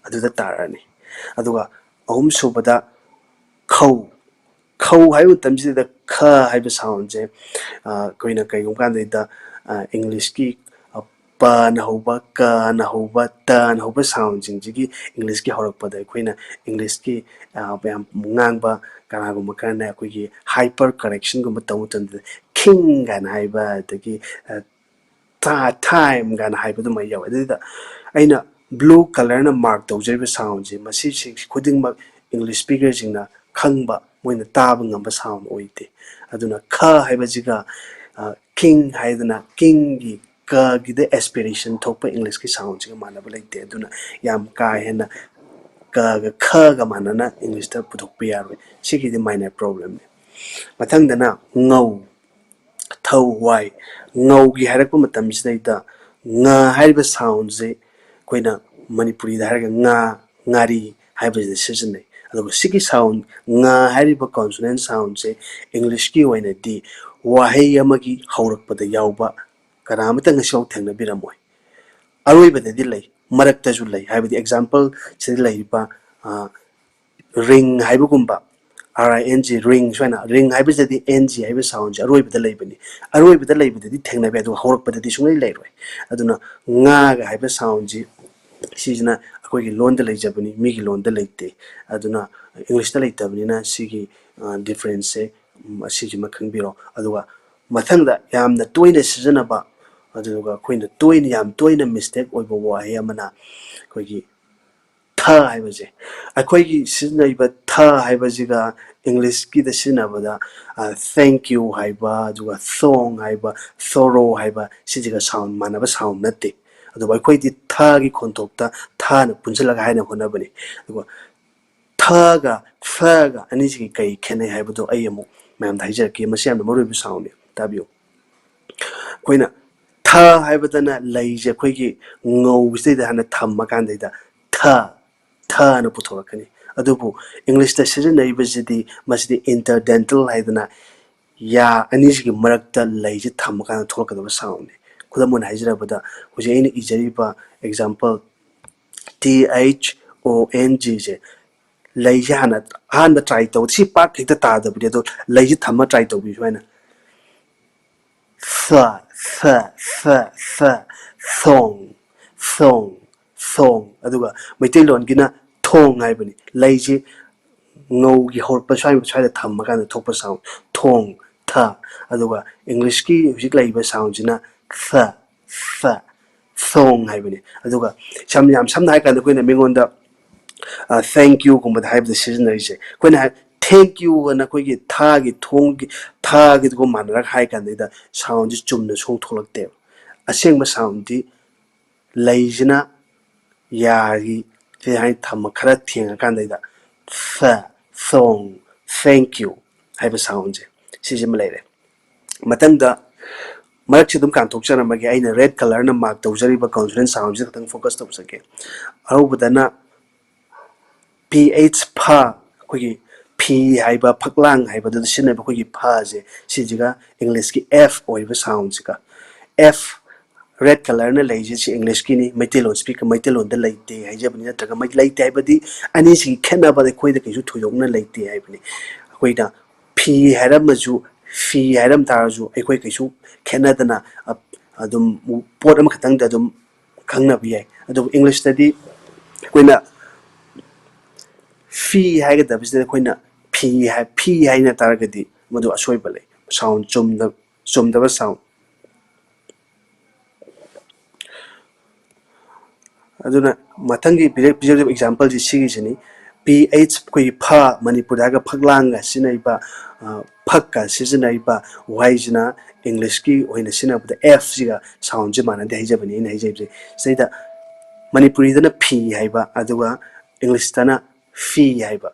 ꯑꯗꯨꯗ ꯇꯥꯔꯛꯑꯅꯤ꯫ ꯑꯗꯨꯒ ꯑꯍꯨꯝꯁꯨꯕꯗ ꯈꯧ꯫ ꯈꯧ ꯍꯥꯏꯕ ꯃꯇꯝꯁꯤꯗ ꯈ ꯍꯥꯏꯕ sound ꯁꯦ, ꯑ, ꯑꯩꯈꯣꯏꯅ ꯀꯩꯒꯨꯝꯕ ꯀꯥꯟꯗꯩꯗ, ꯑ, English ꯀꯤ, ꯑ, ꯄꯅ ꯍꯧꯕ, ꯀꯅ ꯍꯧꯕ, ꯇꯅ ꯍꯧꯕ sound ꯁꯤꯡꯁꯤꯒꯤ English ꯀꯤ ꯍꯧꯔꯛꯄꯗ ꯑꯩꯈꯣꯏꯅ English ꯀꯤ, ꯑ, ꯌꯥꯝ ꯉꯥꯡꯕ ꯀꯅꯥꯒꯨꯝꯕ ꯈꯔꯅ ꯑꯩꯈꯣꯏꯒꯤ hyper correction ꯒꯨꯝꯕ ꯇꯧꯕ ꯃꯇꯝꯗ king ꯀꯥꯏꯅ ꯍꯥꯏꯕ, ꯑꯗꯒꯤ, ꯑ, ꯇꯥ-, time ꯀꯥꯏꯅ ꯍꯥꯏꯕ ꯑꯗꯨꯃꯥꯏꯅ ꯌꯥꯎꯋꯦ꯫ ꯑꯗꯨꯗ ꯑꯩꯅ blue colour ꯅ mark ꯇꯧꯖꯔꯤꯕ sound ꯁꯦ, ꯃꯁꯤꯁꯤꯡ ꯈꯨꯗꯤꯡꯃꯛ English speaker ꯁꯤꯡꯅ ꯈꯪꯕ, ꯃꯣꯏꯅ ꯇꯥꯕ ꯉꯝꯕ sound ꯑꯣꯏꯗꯦ꯫ ꯑꯗꯨꯅ ꯈ ꯍꯥꯏꯕꯁꯤꯒ, ꯑ, king ꯍꯥꯏꯗꯅ king ꯒꯤ ꯀꯒꯤꯗ aspiration ꯊꯣꯛꯄ English ꯀꯤ sound ꯁꯤꯒ ꯃꯥꯟꯅꯕ ꯂꯩꯇꯦ꯫ ꯑꯗꯨꯅ ꯌꯥꯝ ꯀꯥ ꯍꯦꯟꯅ ꯀꯒ ꯈꯒ ꯃꯥꯟꯅꯅ English ꯇ ꯄꯨꯊꯣꯛꯄ ꯌꯥꯔꯣꯏ꯫ ꯁꯤꯒꯤꯗꯤ minor problem ꯅꯤ꯫ ꯃꯊꯪꯗꯅ ꯉꯧ꯫ ꯊꯧ ꯋꯥꯏ꯫ ꯉꯧꯒꯤ ꯍꯥꯏꯔꯛꯄ ꯃꯇꯝꯁꯤꯗꯩꯗ ꯉ ꯍꯥꯏꯔꯤꯕ sound ꯁꯦ ꯑꯩꯈꯣꯏꯅ ꯃꯅꯤꯄꯨꯔꯤꯗ ꯍꯥꯏꯔꯒ ꯉꯥ, ꯉꯥꯔꯤ ꯍꯥꯏꯕꯁꯤꯗ ꯁꯤꯖꯤꯟꯅꯩ꯫ ꯑꯗꯨꯒ ꯁꯤꯒꯤ sound, ꯉ ꯍꯥꯏꯔꯤꯕ consonant sound ꯁꯦ English ꯀꯤ ꯑꯣꯏꯅꯗꯤ ꯋꯥꯍꯩ ꯑꯃꯒꯤ ꯍꯧꯔꯛꯄꯗ ꯌꯥꯎꯕ ꯀꯅꯥ ꯑꯃꯇ ꯉꯁꯤꯐꯥꯎ ꯊꯦꯡꯅꯕꯤꯔꯝꯃꯣꯏ꯫ ꯑꯔꯣꯏꯕꯗꯗꯤ ꯂꯩ, ꯃꯔꯛꯇꯁꯨ ꯂꯩ꯫ ꯍꯥꯏꯕꯗꯤ example ꯁꯤꯗ ꯂꯩꯔꯤꯕ, ꯑ, ring ꯍꯥꯏꯕꯒꯨꯝꯕ, R I N G, ring, ꯁꯨꯃꯥꯏꯅ ring ꯍꯥꯏꯕꯁꯤꯗꯗꯤ N G ꯍꯥꯏꯕ sound ꯁꯦ ꯑꯔꯣꯏꯕꯗ ꯂꯩꯕꯅꯤ꯫ ꯑꯔꯣꯏꯕꯗ ꯂꯩꯕꯗꯗꯤ ꯊꯦꯡꯅꯕ ꯌꯥꯏ, ꯑꯗꯨꯒ ꯍꯧꯔꯛꯄꯗꯗꯤ ꯁꯨꯡꯂꯩ ꯂꯩꯔꯣꯏ꯫ ꯑꯗꯨꯅ ꯉꯥꯒ ꯍꯥꯏꯕ sound ꯁꯤ, ꯁꯤꯁꯤꯅ ꯑꯩꯈꯣꯏꯒꯤ ꯂꯣꯟꯗ ꯂꯩꯖꯕꯅꯤ, ꯃꯤꯒꯤ ꯂꯣꯟꯗ ꯂꯩꯇꯦ꯫ ꯑꯗꯨꯅ English ꯇ ꯂꯩꯇꯕꯅꯤꯅ ꯁꯤꯒꯤ, ꯑ, difference ꯁꯦ, ꯎꯝ, ꯑꯁꯤꯁꯤꯃ ꯈꯪꯕꯤꯔꯣ꯫ ꯑꯗꯨꯒ ꯃꯊꯪꯗ ꯌꯥꯝꯅ ꯇꯣꯏꯅ ꯁꯤꯖꯤꯟꯅꯕ, ꯑꯗꯨꯒ ꯑꯩꯈꯣꯏꯅ ꯇꯣꯏꯅ, ꯌꯥꯝ ꯇꯣꯏꯅ mistake ꯑꯣꯏꯕ ꯋꯥꯍꯩ ꯑꯃꯅ ꯑꯩꯈꯣꯏꯒꯤ ꯊ ꯍꯥꯏꯕꯁꯦ, ꯑꯩꯈꯣꯏꯒꯤ ꯁꯤꯖꯤꯟꯅꯔꯤꯕ ꯊ ꯍꯥꯏꯕꯁꯤꯒ ꯏꯪꯂꯤꯁꯀꯤꯗ ꯁꯤꯖꯤꯟꯅꯕꯗ, ꯑ, thank you ꯍꯥꯏꯕ, ꯑꯗꯨꯒ thong ꯍꯥꯏꯕ, thorough ꯍꯥꯏꯕ, ꯁꯤꯁꯤꯒ sound ꯃꯥꯟꯅꯕ sound ꯅꯠꯇꯦ꯫ ꯑꯗꯨꯕꯨ ꯑꯩꯈꯣꯏꯗꯤ ꯊꯒꯤ ꯈꯣꯟꯊꯣꯛꯇ ꯊꯅ ꯄꯨꯟꯁꯤꯜꯂꯒ ꯍꯥꯏꯅ ꯍꯣꯠꯅꯕꯅꯤ꯫ ꯑꯗꯨꯒ ꯊꯒ ꯐꯒ ꯑꯅꯤꯁꯤꯒꯤ ꯀꯔꯤ ꯈꯦꯠꯅꯩ ꯍꯥꯏꯕꯗꯣ ꯑꯩ ꯑꯃꯨꯛ ꯃꯌꯥꯝꯗ ꯍꯥꯏꯖꯔꯛꯀꯦ꯫ ꯃꯁꯤ ꯌꯥꯝꯅ ꯃꯔꯨꯑꯣꯏꯕ soundꯅꯤ, ꯇꯥꯕꯤꯌꯨ꯫ ꯑꯩꯈꯣꯏꯅ ꯊ ꯍꯥꯏꯕꯗꯅ ꯂꯩꯁꯦ ꯑꯩꯈꯣꯏꯒꯤ ꯉꯧꯕꯁꯤꯗꯩꯗ ꯍꯥꯟꯅ ꯊꯝꯃꯀꯥꯟꯗꯩꯗ ꯊ, ꯊꯅ ꯄꯨꯊꯣꯔꯛꯀꯅꯤ꯫ ꯑꯗꯨꯕꯨ ꯏꯪꯂꯤꯁꯇ ꯁꯤꯖꯤꯟꯅꯔꯤꯕꯁꯤꯗꯤ ꯃꯁꯤꯗꯤ interdental ꯍꯥꯏꯗꯅ ꯌꯥ ꯑꯅꯤꯁꯤꯒꯤ ꯃꯔꯛꯇ ꯂꯩꯁꯦ ꯊꯝꯃꯀꯥꯟꯗ ꯊꯣꯛꯂꯛꯀꯗꯕ soundꯅꯤ꯫ ꯈꯨꯗꯝ ꯑꯣꯏꯅ ꯍꯥꯏꯖꯔꯕꯗ, ꯍꯧꯖꯤꯛ ꯑꯩꯅ ꯏꯖꯔꯤꯕ example T H O N G ꯁꯦ, ꯂꯩꯁꯦ ꯍꯥꯟꯅ ꯑꯍꯥꯟꯕ try ꯇꯧ, ꯁꯤ ꯄꯥꯛ ꯍꯦꯛꯇ ꯇꯥꯗꯕꯅꯤ꯫ ꯑꯗꯣ ꯂꯩꯁꯦ ꯊꯝꯃ try ꯇꯧꯕꯤꯌꯨ ꯍꯥꯏꯅ꯫ ꯐ, ꯐ, ꯐ, ꯐ, thong, thong, thong꯫ ꯑꯗꯨꯒ ꯃꯩꯇꯩꯂꯣꯟꯒꯤꯅ ꯊꯣꯡ ꯍꯥꯏꯕꯅꯤ꯫ ꯂꯩꯁꯦ ꯉꯧꯒꯤ ꯍꯧꯔꯛꯄ ꯁ꯭ꯋꯥꯏ, ꯁ꯭ꯋꯥꯏꯗ ꯊꯝꯃꯀꯥꯟꯗ ꯊꯣꯛꯄ sound, ꯊꯣꯡ, ꯊ꯫ ꯑꯗꯨꯒ ꯏꯪꯂꯤꯁꯀꯤ ꯍꯧꯖꯤꯛ ꯂꯩꯔꯤꯕ soundꯁꯤꯅ ꯐ, ꯐ, thong ꯍꯥꯏꯕꯅꯤ꯫ ꯑꯗꯨꯒ ꯁꯝ-, ꯌꯥꯝ ꯁꯝꯅ ꯍꯥꯏꯔꯀꯥꯟꯗ ꯑꯩꯈꯣꯏꯅ ꯃꯤꯉꯣꯟꯗ, ꯑ, thank youꯒꯨꯝꯕꯗ ꯍꯥꯏꯕꯗ ꯁꯤꯖꯤꯟꯅꯔꯤꯁꯦ꯫ ꯑꯩꯈꯣꯏꯅ ꯍꯥꯏ, thank you ꯑꯅ ꯑꯩꯈꯣꯏꯒꯤ ꯊꯥꯒꯤ ꯊꯣꯡꯒꯤ, ꯊꯥꯒꯤꯗꯨꯒ ꯃꯥꯟꯅꯔꯒ ꯍꯥꯏ ꯀꯥꯟꯗꯩꯗ soundꯁꯤ ꯆꯨꯝꯅ ꯁꯨꯡ ꯊꯣꯛꯂꯛꯇꯦꯕ꯫ ꯑꯁꯦꯡꯕ soundꯗꯤ ꯂꯩꯁꯤꯅ ꯌꯥꯒꯤ ꯁꯤ ꯍꯥꯏꯅ ꯊꯝꯃ ꯈꯔ ꯊꯦꯡꯉꯀꯥꯟꯗꯩꯗ ꯐ, thong, thank you ꯍꯥꯏꯕ soundꯁꯦ, ꯁꯤꯁꯤꯃ ꯂꯩꯔꯦ꯫ ꯃꯊꯪꯗ ꯃꯔꯛꯁꯦ ꯑꯗꯨꯝ ꯀꯥꯟꯊꯣꯛꯆꯔꯝꯃꯒꯦ꯫ ꯑꯩꯅ red colourꯅ mark ꯇꯧꯖꯔꯤꯕ consonant soundꯁꯤꯗ ꯈꯛꯇꯪ focus ꯇꯧꯖꯒꯦ꯫ ꯑꯍꯧꯕꯗꯅ P H ꯐ, ꯑꯩꯈꯣꯏꯒꯤ ꯐꯤ ꯍꯥꯏꯕ, ꯐꯛꯂꯥꯡ ꯍꯥꯏꯕꯗꯨꯗ ꯁꯤꯖꯤꯟꯅꯕ ꯑꯩꯈꯣꯏꯒꯤ ꯐꯁꯦ, ꯁꯤꯁꯤꯒ ꯏꯪꯂꯤꯁꯀꯤ F ꯑꯣꯏꯕ soundꯁꯤꯒ꯫ F, red colourꯅ ꯂꯩꯔꯤꯁꯦ ꯁꯤ ꯏꯪꯂꯤꯁꯀꯤꯅꯤ, ꯃꯩꯇꯩꯂꯣꯟ speak, ꯃꯩꯇꯩꯂꯣꯟꯗ ꯂꯩꯇꯦ ꯍꯥꯏꯖꯕꯅꯤ, ꯅꯠꯇ꯭ꯔꯒ ꯃꯩ-, ꯂꯩꯇꯦ ꯍꯥꯏꯕꯗꯤ ꯑꯅꯤꯁꯤꯒꯤ ꯈꯦꯠꯅꯕꯗ ꯑꯩꯈꯣꯏꯗ ꯀꯩꯁꯨ ꯊꯣꯏꯗꯣꯛꯅ ꯂꯩꯇꯦ ꯍꯥꯏꯕꯅꯤ꯫ ꯑꯩꯈꯣꯏꯅ ꯐꯤ ꯍꯥꯏꯔꯝꯃꯁꯨ, ꯐꯤ ꯍꯥꯏꯔꯝ ꯇꯥꯔꯁꯨ ꯑꯩꯈꯣꯏ ꯀꯩꯁꯨ ꯈꯦꯠꯅꯗꯅ ꯑ-, ꯑꯗꯨꯝ ꯄꯣꯠ ꯑꯃꯈꯛꯇꯪꯗ ꯑꯗꯨꯝ ꯈꯪꯅꯕ ꯌꯥꯏ꯫ ꯑꯗꯨꯕꯨ ꯏꯪꯂꯤꯁꯇꯗꯤ ꯑꯩꯈꯣꯏꯅ ꯐꯤ ꯍꯥꯏꯒꯗꯕꯁꯤꯗ ꯑꯩꯈꯣꯏꯅ ꯐꯤ ꯍꯥꯏ, ꯐꯤ ꯍꯥꯏꯅ ꯇꯥꯔꯒꯗꯤ ꯃꯗꯨ ꯑꯁꯣꯏꯕ ꯂꯩ, sound ꯆꯨꯝꯗ-, ꯆꯨꯝꯗꯕ sound꯫ ꯑꯗꯨꯅ ꯃꯊꯪꯒꯤ ꯄꯤꯖ- ꯄꯤꯖꯒꯗꯕ ꯑꯦꯛꯖꯥꯝꯄꯜꯁꯤ ꯁꯤꯒꯤꯁꯤꯅꯤ꯫ ꯄꯤ ꯑꯩꯆ ꯑꯩꯈꯣꯏꯒꯤ ꯐ, ꯃꯅꯤꯄꯨꯔꯗ ꯍꯥꯏꯔꯒ ꯐꯛꯂꯥꯡꯒ ꯁꯤꯖꯤꯟꯅꯔꯤꯕ, ꯑ, ꯐꯛꯀ ꯁꯤꯖꯤꯟꯅꯔꯤꯕ ꯋꯥꯍꯩꯁꯤꯅ ꯏꯪꯂꯤꯁꯀꯤ ꯑꯣꯏꯅ ꯁꯤꯖꯤꯟꯅꯕꯗ ꯑꯦꯐꯁꯤꯒ ꯁꯥꯎꯟꯁꯦ ꯃꯥꯟꯅꯗꯦ ꯍꯥꯏꯖꯕꯅꯤ ꯑꯩꯅ ꯍꯥꯏꯖꯕꯁꯦ꯫ ꯁꯤꯗꯩꯗ ꯃꯅꯤꯄꯨꯔꯤꯗꯅ ꯐꯤ ꯍꯥꯏꯕ, ꯑꯗꯨꯒ ꯏꯪꯂꯤꯁꯇꯅ ꯐꯤ ꯍꯥꯏꯕ,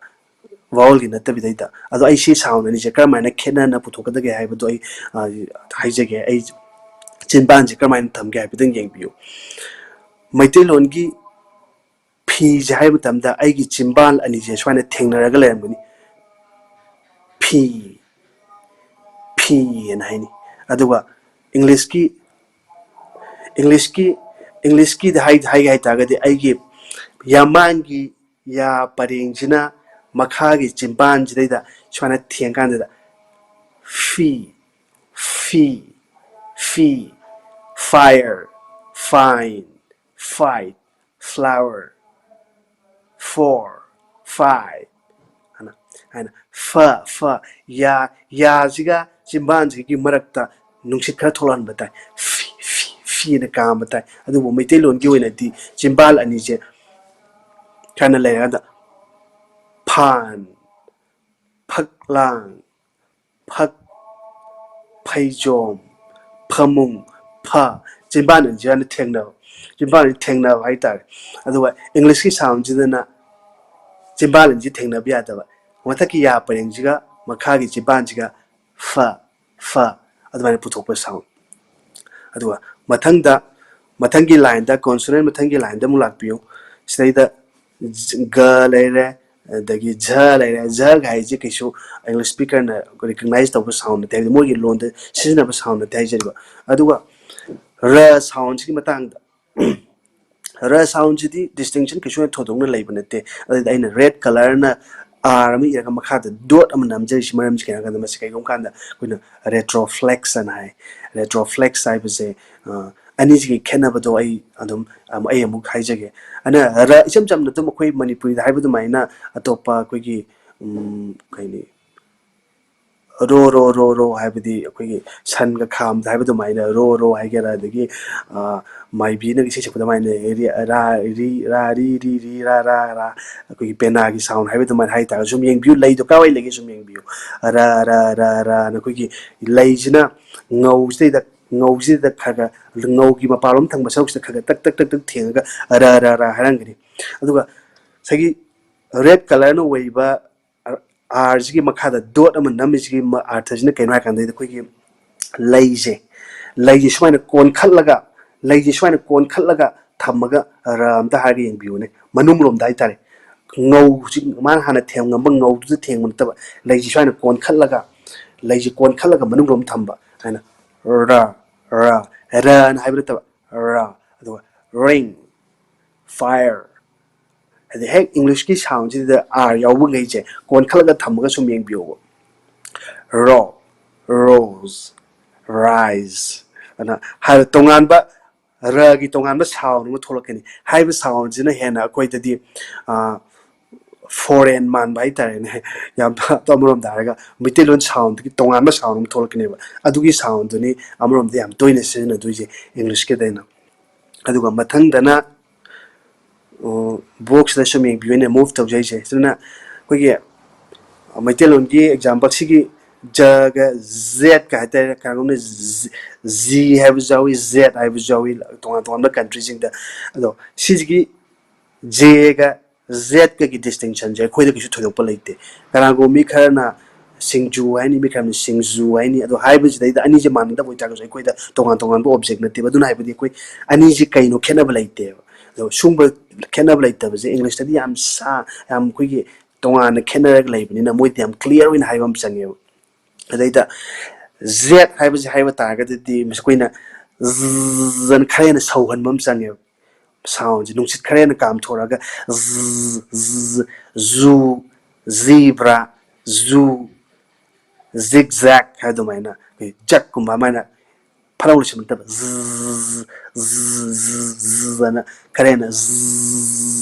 ꯋꯥꯎꯜꯒꯤ ꯅꯠꯇꯕꯤꯗꯩꯗ꯫ ꯑꯗꯣ ꯑꯩ ꯁꯤ ꯁꯥꯎꯟ ꯑꯅꯤꯁꯦ ꯀꯔꯝꯍꯥꯏꯅ ꯈꯦꯠꯅꯅ ꯄꯨꯊꯣꯛꯀꯗꯒꯦ ꯍꯥꯏꯕꯗꯣ ꯑꯩ, ꯑ, ꯍꯥꯏꯖꯒꯦ꯫ ꯑꯩ ꯆꯤꯟꯕꯥꯟꯁꯦ ꯀꯔꯝꯍꯥꯏꯅ ꯊꯝꯒꯦ ꯍꯥꯏꯕꯗꯪ ꯌꯦꯡꯕꯤꯌꯨ꯫ ꯃꯩꯇꯩꯂꯣꯟꯒꯤ ꯐꯤꯁꯦ ꯍꯥꯏꯕ ꯃꯇꯝꯗ ꯑꯩꯒꯤ ꯆꯤꯟꯕꯥꯟ ꯑꯅꯤꯁꯦ ꯁꯨꯃꯥꯏꯅ ꯊꯦꯡꯅꯔꯒ ꯂꯩꯔꯝꯒꯅꯤ꯫ ꯐꯤ, ꯐꯤ ꯍꯥꯏꯅ ꯍꯥꯏꯅꯤ꯫ ꯑꯗꯨꯒ ꯏꯪꯂꯤꯁꯀꯤ, ꯏꯪꯂꯤꯁꯀꯤ, ꯏꯪꯂꯤꯁꯀꯤꯗ ꯍꯥꯏ-, ꯍꯥꯏꯒꯦ ꯍꯥꯏ ꯇꯥꯔꯒꯗꯤ ꯑꯩꯒꯤ ꯌꯥꯝꯕꯥꯟꯒꯤ ꯌꯥ ꯄꯔꯦꯡꯁꯤꯅ ꯃꯈꯥꯒꯤ ꯆꯤꯟꯕꯥꯟꯁꯤꯗꯩꯗ ꯁꯨꯃꯥꯏꯅ ꯊꯦꯡꯀꯥꯟꯗꯨꯗ ꯐꯤ, ꯐꯤ, ꯐꯤ, fire, fine, fight, flower, four, five ꯍꯥꯏꯅ, ꯍꯥꯏꯅ ꯐ, ꯐ, ꯌꯥ, ꯌꯥꯁꯤꯒ ꯆꯤꯟꯕꯥꯟꯁꯤꯒꯤ ꯃꯔꯛꯇ ꯅꯨꯡꯁꯤꯠ ꯈꯔ ꯊꯣꯛꯂꯛꯍꯟꯕ ꯇꯥꯏ꯫ ꯐꯤ, ꯐꯤ, ꯐꯤꯅ ꯀꯥꯝꯕ ꯇꯥꯏ꯫ ꯑꯗꯨꯕꯨ ꯃꯩꯇꯩꯂꯣꯟꯒꯤ ꯑꯣꯏꯅꯗꯤ ꯆꯤꯟꯕꯥꯟ ꯑꯅꯤꯁꯦ ꯈꯔꯅ ꯂꯩꯔꯀꯥꯟꯗ ꯐꯥꯟ, ꯐꯛꯂꯥꯡ, ꯐꯛ, ꯐꯩꯖꯣꯝ, ꯐꯃꯨꯡ, ꯐ, ꯆꯤꯟꯕꯥꯟ ꯑꯅꯤꯁꯤꯒꯅ ꯊꯦꯡꯅꯕ, ꯆꯤꯟꯕꯥꯟ ꯑꯅꯤ ꯊꯦꯡꯅꯕ ꯍꯥꯏꯇꯥꯔꯦ꯫ ꯑꯗꯨꯒ ꯏꯪꯂꯤꯁꯀꯤ ꯁꯥꯎꯟꯁꯤꯗꯅ ꯆꯤꯟꯕꯥꯟ ꯑꯅꯤꯁꯤ ꯊꯦꯡꯅꯕ ꯌꯥꯗꯕ, ꯃꯊꯛꯀꯤ ꯌꯥ ꯄꯔꯦꯡꯁꯤꯒ ꯃꯈꯥꯒꯤ ꯆꯤꯟꯕꯥꯟꯁꯤꯒ ꯐ, ꯐ ꯑꯗꯨꯃꯥꯏꯅ ꯄꯨꯊꯣꯛꯄ ꯁꯥꯎꯟ꯫ ꯑꯗꯨꯒ ꯃꯊꯪꯗ, ꯃꯊꯪꯒꯤ ꯂꯥꯏꯟꯗ, ꯀꯣꯟꯁꯣꯅꯦꯟ ꯃꯊꯪꯒꯤ ꯂꯥꯏꯟꯗ ꯑꯃꯨꯛ ꯂꯥꯛꯄꯤꯌꯨ꯫ ꯁꯤꯗꯩꯗ ꯖ-, ꯒ ꯂꯩꯔꯦ, ꯑꯗꯒꯤ ꯖ ꯂꯩꯔꯦ꯫ ꯖꯒ ꯍꯥꯏꯁꯦ ꯀꯩꯁꯨ ꯏꯪꯂꯤꯁ ꯁ꯭ꯄꯤꯀꯔꯅ ꯔꯤꯀꯒꯅꯥꯏꯁ ꯇꯧꯕ ꯁꯥꯎꯟ ꯅꯠꯇꯦ, ꯍꯥꯏꯕꯗꯤ ꯃꯣꯏꯒꯤ ꯂꯣꯟꯗ ꯁꯤꯖꯤꯟꯅꯕ ꯁꯥꯎꯟ ꯅꯠꯇꯦ ꯍꯥꯏꯖꯔꯤꯕ꯫ ꯑꯗꯨꯒ ꯔ ꯁꯥꯎꯟꯁꯤꯒꯤ ꯃꯇꯥꯡꯗ, ꯔ ꯁꯥꯎꯟꯁꯤꯗꯤ ꯗꯤꯁꯇꯤꯡꯁꯟ ꯀꯩꯁꯨ ꯍꯦꯟꯅ ꯊꯣꯏꯗꯣꯛꯅ ꯂꯩꯕ ꯅꯠꯇꯦ꯫ ꯑꯗꯨꯗ ꯑꯩꯅ ꯔꯦꯗ ꯀꯂꯔꯅ ꯑꯥꯔ ꯑꯃ ꯏꯔꯒ ꯃꯈꯥꯗ ꯗꯣꯠ ꯑꯃ ꯅꯝꯖꯔꯤꯁꯤ ꯃꯔꯝꯁꯤ ꯀꯩꯅꯣ ꯍꯥꯏ ꯀꯥꯟꯗ, ꯃꯁꯤ ꯀꯩꯒꯨꯝꯕ ꯀꯥꯟꯗ ꯑꯩꯈꯣꯏꯅ ꯔꯦꯇ꯭ꯔꯣꯐ꯭ꯂꯦꯛꯁ ꯍꯥꯏꯅ ꯍꯥꯏ꯫ ꯔꯦꯇ꯭ꯔꯣꯐ꯭ꯂꯦꯛꯁ ꯍꯥꯏꯕꯁꯦ, ꯑ, ꯑꯅꯤꯁꯤꯒꯤ ꯈꯦꯠꯅꯕꯗꯣ ꯑꯩ ꯑꯗꯨꯝ, ꯑꯃ-, ꯑꯩ ꯑꯃꯨꯛ ꯍꯥꯏꯖꯒꯦ꯫ ꯑꯅ ꯔ ꯏꯆꯝ ꯆꯝꯅ ꯑꯗꯨꯝ ꯑꯩꯈꯣꯏ ꯃꯅꯤꯄꯨꯔꯤꯗ ꯍꯥꯏꯕ ꯑꯗꯨꯃꯥꯏꯅ ꯑꯇꯣꯞꯄ ꯑꯩꯈꯣꯏꯒꯤ, ꯎꯝ, ꯀꯩꯅꯤ, ꯔꯣ ꯔꯣ ꯔꯣ ꯔꯣ ꯍꯥꯏꯕꯗꯤ ꯑꯩꯈꯣꯏꯒꯤ ꯁꯟꯒ ꯈꯥꯝꯗ ꯍꯥꯏꯕ ꯑꯗꯨꯃꯥꯏꯅ ꯔꯣ ꯔꯣ ꯍꯥꯏꯒꯦꯔꯥ, ꯑꯗꯒꯤ ꯃꯥꯏꯕꯤꯅꯒ ꯏꯁꯩ ꯁꯛꯄ ꯑꯗꯨꯃꯥꯏꯅ ꯔꯤ ꯔꯥ ꯔꯤ ꯔꯤ ꯔꯥ ꯔꯥ ꯔꯥ, ꯑꯩꯈꯣꯏꯒꯤ ꯄꯦꯅꯥꯒꯤ ꯁꯥꯎꯟ ꯍꯥꯏꯕ ꯑꯗꯨꯃꯥꯏꯅ ꯍꯥꯏꯇꯥꯔꯒ ꯁꯨꯝ ꯌꯦꯡꯕꯤꯌꯨ, ꯂꯩꯗꯣ ꯀꯥꯏꯋꯥꯏ ꯂꯩꯒꯦ ꯁꯨꯝ ꯌꯦꯡꯕꯤꯌꯨ꯫ ꯔ ꯔ ꯔ ꯔ ꯑꯩꯈꯣꯏꯒꯤ ꯂꯩꯁꯤꯅ ꯉꯧꯁꯤꯗꯩꯗ ꯉꯧꯁꯤꯗ ꯈꯔ ꯈꯔ ꯉꯧꯒꯤ ꯃꯄꯥꯟꯂꯣꯝ ꯊꯪꯕ ꯁꯔꯨꯛꯁꯤꯗ ꯈꯔ ꯈꯔ ꯇꯛ ꯇꯛ ꯇꯛ ꯇꯛ ꯊꯦꯡꯉꯒ ꯔ ꯔ ꯔ ꯍꯥꯏꯔꯝꯒꯅꯤ꯫ ꯑꯗꯨꯒ ꯉꯁꯥꯏꯒꯤ ꯔꯦꯠ ꯀꯂꯔꯅ ꯑꯣꯏꯕ ꯑꯥꯔꯁꯤꯒꯤ ꯃꯈꯥꯗ ꯗꯣꯠ ꯑꯃ ꯅꯝꯃꯤꯁꯤꯒꯤ ꯑꯥꯔꯊꯁꯤꯅ ꯀꯩꯅꯣ ꯍꯥꯏ ꯀꯥꯟꯗ ꯑꯩꯈꯣꯏꯒꯤ ꯂꯩꯁꯦ ꯂꯩꯁꯦ ꯁꯨꯃꯥꯏꯅ ꯀꯣꯟꯈꯠꯂꯒ ꯂꯩꯁꯦ ꯁꯨꯃꯥꯏꯅ ꯀꯣꯟꯈꯠꯂꯒ ꯊꯝꯃꯒ ꯔ ꯑꯝꯇ ꯍꯥꯏꯔꯒ ꯌꯦꯡꯕꯤꯌꯨꯅꯦ, ꯃꯅꯨꯡ ꯂꯣꯝꯗ ꯍꯥꯏꯇꯥꯔꯦ꯫ ꯉꯧ ꯍꯧꯖꯤꯛ ꯃꯥꯅ ꯍꯥꯟꯅ ꯊꯦꯡꯉꯝꯕ ꯉꯧꯗꯨꯗ ꯊꯦꯡꯕ ꯅꯠꯇꯕ, ꯂꯩꯁꯦ ꯁꯨꯃꯥꯏꯅ ꯀꯣꯟꯈꯠꯂꯒ ꯂꯩꯁꯦ ꯀꯣꯟꯈꯠꯂꯒ ꯃꯅꯨꯡ ꯂꯣꯝ ꯊꯝꯕ ꯍꯥꯏꯅ ꯔ ꯔ ꯔꯅ ꯍꯥꯏꯕ ꯅꯠꯇꯕ ꯔ, ꯑꯗꯨꯒ ring, fire, ꯍꯥꯏꯗꯤ ꯍꯦꯛ ꯏꯪꯂꯤꯁꯀꯤ ꯁꯥꯎꯟꯁꯤꯗ ꯑꯥꯔ ꯌꯥꯎꯕꯈꯩꯁꯦ ꯀꯣꯟꯈꯠꯂꯒ ꯊꯝꯃꯒ ꯁꯨꯝ ꯌꯦꯡꯕꯤꯌꯣꯕ꯫ ꯔꯣ, ꯔꯣꯁ, ꯔꯥꯏꯁ ꯑꯅ ꯍꯥꯏꯕ ꯇꯣꯉꯥꯟꯕ ꯔꯒꯤ ꯇꯣꯉꯥꯟꯕ ꯁꯥꯎꯟ ꯑꯃ ꯊꯣꯛꯂꯛꯀꯅꯤ꯫ ꯍꯥꯏꯔꯤꯕ ꯁꯥꯎꯟꯁꯤꯅ ꯍꯦꯟꯅ ꯑꯩꯈꯣꯏꯗꯗꯤ ꯐꯣꯔꯦꯟ ꯃꯥꯟꯕ ꯍꯥꯏꯇꯥꯔꯦꯅꯦ꯫ ꯌꯥꯝ ꯑꯃꯔꯣꯝꯗ ꯍꯥꯏꯔꯒ ꯃꯩꯇꯩꯂꯣꯟ ꯁꯥꯎꯟꯗꯒꯤ ꯇꯣꯉꯥꯟꯕ ꯁꯥꯎꯟ ꯑꯃ ꯊꯣꯛꯂꯛꯀꯅꯦꯕ꯫ ꯑꯗꯨꯒꯤ ꯁꯥꯎꯟꯗꯨꯅꯤ ꯑꯃꯔꯣꯝꯗ ꯌꯥꯝ ꯇꯣꯏꯅ ꯁꯤꯖꯤꯟꯅꯗꯣꯏꯁꯦ ꯏꯪꯂꯤꯁꯀꯤꯗ ꯑꯩꯅ꯫ ꯑꯗꯨꯒ ꯃꯊꯪꯗꯅ ꯕꯣꯛꯁꯇ ꯁꯨꯝ ꯌꯦꯡꯕꯤꯌꯨꯅꯦ, ꯃꯨꯚ ꯇꯧꯖꯩꯁꯦ꯫ ꯑꯗꯨꯅ ꯑꯩꯈꯣꯏꯒꯤ ꯃꯩꯇꯩꯂꯣꯟꯒꯤ ꯑꯦꯛꯖꯥꯝꯄꯜ ꯁꯤꯒꯤ ꯖꯒ ꯖꯦꯠꯀ ꯍꯥꯏꯇꯥꯔꯦ, ꯀꯅꯥꯒꯨꯝꯕꯅ ꯖꯤ ꯍꯥꯏꯕꯁꯨ ꯌꯥꯎꯏ, ꯖꯦꯠ ꯍꯥꯏꯕꯁꯨ ꯌꯥꯎꯏ ꯇꯣꯉꯥꯟ ꯇꯣꯉꯥꯟꯕ ꯀꯟꯇ꯭ꯔꯤꯁꯤꯡꯗ꯫ ꯑꯗꯣ ꯁꯤꯁꯤꯒꯤ ꯖꯦꯒ ꯖꯦꯠꯀꯒꯤ ꯗꯤꯁꯇꯤꯡꯁꯟꯁꯦ ꯑꯩꯈꯣꯏꯗ ꯀꯩꯁꯨ ꯊꯣꯏꯗꯣꯛꯄ ꯂꯩꯇꯦ꯫ ꯀꯅꯥꯒꯨꯝꯕ ꯃꯤ ꯈꯔꯅ ꯁꯤꯡꯖꯨ ꯍꯥꯏꯅꯤ, ꯃꯤ ꯈꯔꯅ ꯁꯤꯡꯖꯨ ꯍꯥꯏꯅꯤ꯫ ꯑꯗꯣ ꯍꯥꯏꯕꯁꯤꯗꯩꯗ ꯑꯅꯤꯁꯦ ꯃꯥꯟꯅꯗꯕ ꯑꯣꯏꯇꯥꯔꯒꯁꯨ ꯑꯩꯈꯣꯏꯗ ꯇꯣꯉꯥꯟ ꯇꯣꯉꯥꯟꯕ ꯑꯣꯞꯖꯦꯛ ꯅꯠꯇꯦꯕ꯫ ꯑꯗꯨꯅ ꯍꯥꯏꯕꯗꯤ ꯑꯩꯈꯣꯏ ꯑꯅꯤꯁꯦ ꯀꯩꯅꯣ ꯈꯦꯠꯅꯕ ꯂꯩꯇꯦꯕ꯫ ꯑꯗꯣ ꯁꯨꯝꯕ ꯈꯦꯠꯅꯕ ꯂꯩꯇꯕꯁꯦ ꯏꯪꯂꯤꯁꯇꯗꯤ ꯌꯥꯝ ꯁꯥ ꯌꯥꯝ ꯑꯩꯈꯣꯏꯒꯤ ꯇꯣꯉꯥꯟꯅ ꯈꯦꯠꯅꯔꯒ ꯂꯩꯕꯅꯤꯅ ꯃꯣꯏꯗꯤ ꯌꯥꯝ ꯀ꯭ꯂꯤꯌꯥꯔ ꯑꯣꯏꯅ ꯍꯥꯏꯕ ꯑꯃ ꯆꯪꯉꯦꯕ꯫ ꯑꯗꯩꯗ ꯖꯦꯠ ꯍꯥꯏꯕꯁꯦ ꯍꯥꯏꯕ ꯇꯥꯔꯒꯗꯤ ꯑꯩꯈꯣꯏꯅ ꯖꯅ ꯈꯔ ꯍꯦꯟꯅ ꯁꯧꯍꯟꯕ ꯑꯃ ꯆꯪꯉꯦꯕ꯫ ꯁꯥꯎꯟꯁꯦ ꯅꯨꯡꯁꯤꯠ ꯈꯔ ꯍꯦꯟꯅ ꯀꯥꯝꯊꯣꯔꯛꯑꯒ ꯖ, ꯖ, ꯖꯨ, ꯖꯤꯕ꯭ꯔꯥ, ꯖꯨ, ꯖꯤꯛ ꯖꯦꯛ ꯍꯥꯏ ꯑꯗꯨꯃꯥꯏꯅ ꯑꯩꯈꯣꯏ ꯖꯛꯀꯨꯝꯕ ꯑꯗꯨꯃꯥꯏꯅ ꯐꯠ ꯂꯥꯎ ꯂꯣꯏꯁꯤꯟꯕ ꯅꯠꯇꯕ ꯖ, ꯖ, ꯖ, ꯖ ꯑꯅ ꯈꯔ ꯍꯦꯟꯅ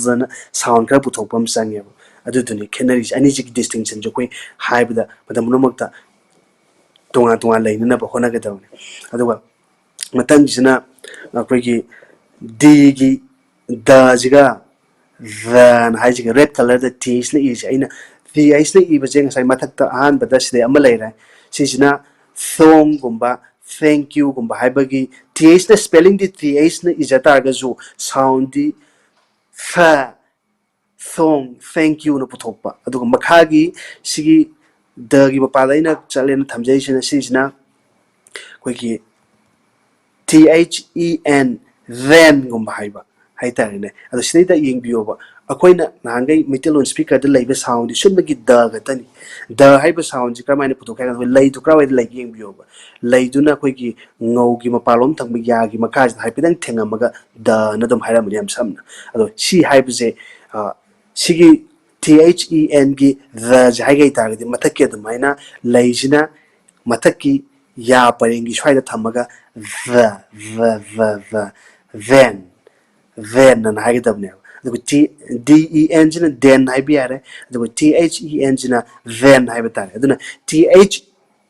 ꯖ ꯑꯅ ꯁꯥꯎꯟ ꯈꯔ ꯄꯨꯊꯣꯛꯄ ꯑꯃ ꯆꯪꯉꯦꯕ꯫ ꯑꯗꯨꯗꯨꯅꯤ ꯈꯦꯠꯅꯔꯤꯁꯦ꯫ ꯑꯅꯤꯁꯤꯒꯤ ꯗꯤꯁꯇꯤꯡꯁꯟꯁꯦ ꯑꯩꯈꯣꯏ ꯍꯥꯏꯕꯗ ꯃꯇꯝ ꯄꯨꯝꯅꯃꯛꯇ ꯇꯣꯉꯥꯟ ꯇꯣꯉꯥꯟ ꯂꯩꯅꯅꯕ ꯍꯣꯠꯅꯒꯗꯕꯅꯤ꯫ ꯑꯗꯨꯒ ꯃꯊꯪꯁꯤꯅ ꯑꯩꯈꯣꯏꯒꯤ ꯗꯤꯒꯤ ꯗꯁꯤꯒ ꯗꯅ ꯍꯥꯏꯁꯤꯒ ꯔꯦꯗ ꯀꯂꯔꯗ ꯇꯤ ꯑꯩꯆꯅ ꯏꯔꯤꯁꯦ꯫ ꯑꯩꯅ ꯇꯤ ꯑꯩꯆꯅ ꯏꯕꯁꯦ ꯉꯁꯥꯏ ꯃꯊꯛꯇ ꯑꯍꯥꯟꯕꯗ ꯁꯤꯗꯩ ꯑꯃ ꯂꯩꯔꯦ꯫ ꯁꯤꯁꯤꯅ ꯊꯣꯡꯒꯨꯝꯕ, ꯊꯦꯡ ꯌꯨꯒꯨꯝꯕ ꯍꯥꯏꯕꯒꯤ ꯇꯤ ꯑꯩꯆꯅ ꯁ꯭ꯄꯦꯂꯤꯡꯗꯤ ꯇꯤ ꯑꯩꯆꯅ ꯏꯖ ꯇꯥꯔꯒꯁꯨ ꯁꯥꯎꯟꯗꯤ ꯐ, ꯊꯣꯡ, ꯊꯦꯡ ꯌꯨꯅ ꯄꯨꯊꯣꯛꯄ꯫ ꯑꯗꯨꯒ ꯃꯈꯥꯒꯤ ꯁꯤꯒꯤ ꯗꯒꯤ ꯃꯄꯥꯗ ꯑꯩꯅ ꯆꯠꯂꯦꯅ ꯊꯝꯖꯩꯁꯤꯅ ꯁꯤꯁꯤꯅ ꯑꯩꯈꯣꯏꯒꯤ ꯇꯤ ꯑꯩꯆ ꯏ ꯑꯦꯟ, ꯔꯦꯟꯒꯨꯝꯕ ꯍꯥꯏꯕ ꯍꯥꯏꯇꯥꯔꯦꯅꯦ꯫ ꯑꯗꯣ ꯁꯤꯗꯩꯗ ꯌꯦꯡꯕꯤꯌꯣꯕ, ꯑꯩꯈꯣꯏꯅ ꯅꯍꯥꯟꯈꯩ ꯃꯩꯇꯩꯂꯣꯟ ꯁ꯭ꯄꯤꯀꯔꯗ ꯂꯩꯕ ꯁꯥꯎꯟꯗꯤ ꯁꯨꯞꯅꯒꯤ ꯗ ꯈꯛꯇꯅꯤ꯫ ꯗ ꯍꯥꯏꯕ ꯁꯥꯎꯟꯁꯤ ꯀꯔꯝꯍꯥꯏꯅ ꯄꯨꯊꯣꯛꯀꯦ ꯍꯥꯏ ꯀꯥꯟꯗ ꯑꯩꯈꯣꯏ ꯂꯩꯗꯨ ꯀꯔꯥꯏꯋꯥꯏꯗ ꯂꯩꯒꯦ ꯌꯦꯡꯕꯤꯌꯣꯕ꯫ ꯂꯩꯗꯨꯅ ꯑꯩꯈꯣꯏꯒꯤ ꯉꯧꯒꯤ ꯃꯄꯥꯟꯂꯣꯝ ꯊꯪꯕ ꯌꯥꯒꯤ ꯃꯈꯥꯁꯤꯗ ꯍꯥꯏꯐꯦꯠꯇꯪ ꯊꯦꯡꯉꯝꯃꯒ ꯗꯅ ꯑꯗꯨꯝ ꯍꯥꯏꯔꯝꯕꯅꯤ ꯌꯥꯝ ꯁꯝꯅ꯫ ꯑꯗꯣ ꯁꯤ ꯍꯥꯏꯕꯁꯦ, ꯑ, ꯁꯤꯒꯤ ꯇꯤ ꯑꯩꯆ ꯏ ꯑꯦꯟꯒꯤ ꯗꯁꯦ ꯍꯥꯏꯒꯦ ꯍꯥꯏꯇꯥꯔꯒꯗꯤ ꯃꯊꯛꯀꯤ ꯑꯗꯨꯃꯥꯏꯅ ꯂꯩꯁꯤꯅ ꯃꯊꯛꯀꯤ ꯌꯥ ꯄꯔꯦꯡꯒꯤ ꯁ꯭ꯋꯥꯏꯗ ꯊꯝꯃꯒ the, the, the, the, then, then ꯑꯅ ꯍꯥꯏꯒꯗꯕꯅꯦꯕ꯫ ꯑꯗꯨꯒ ꯇꯤ, ꯗꯤ ꯏ ꯑꯦꯟꯁꯤꯅ then ꯍꯥꯏꯕ ꯌꯥꯔꯦ, ꯑꯗꯨꯒ ꯇꯤ ꯑꯩꯆ ꯏ ꯑꯦꯟꯁꯤꯅ then ꯍꯥꯏꯕ ꯇꯥꯔꯦ꯫ ꯑꯗꯨꯅ ꯇꯤ ꯑꯩꯆ,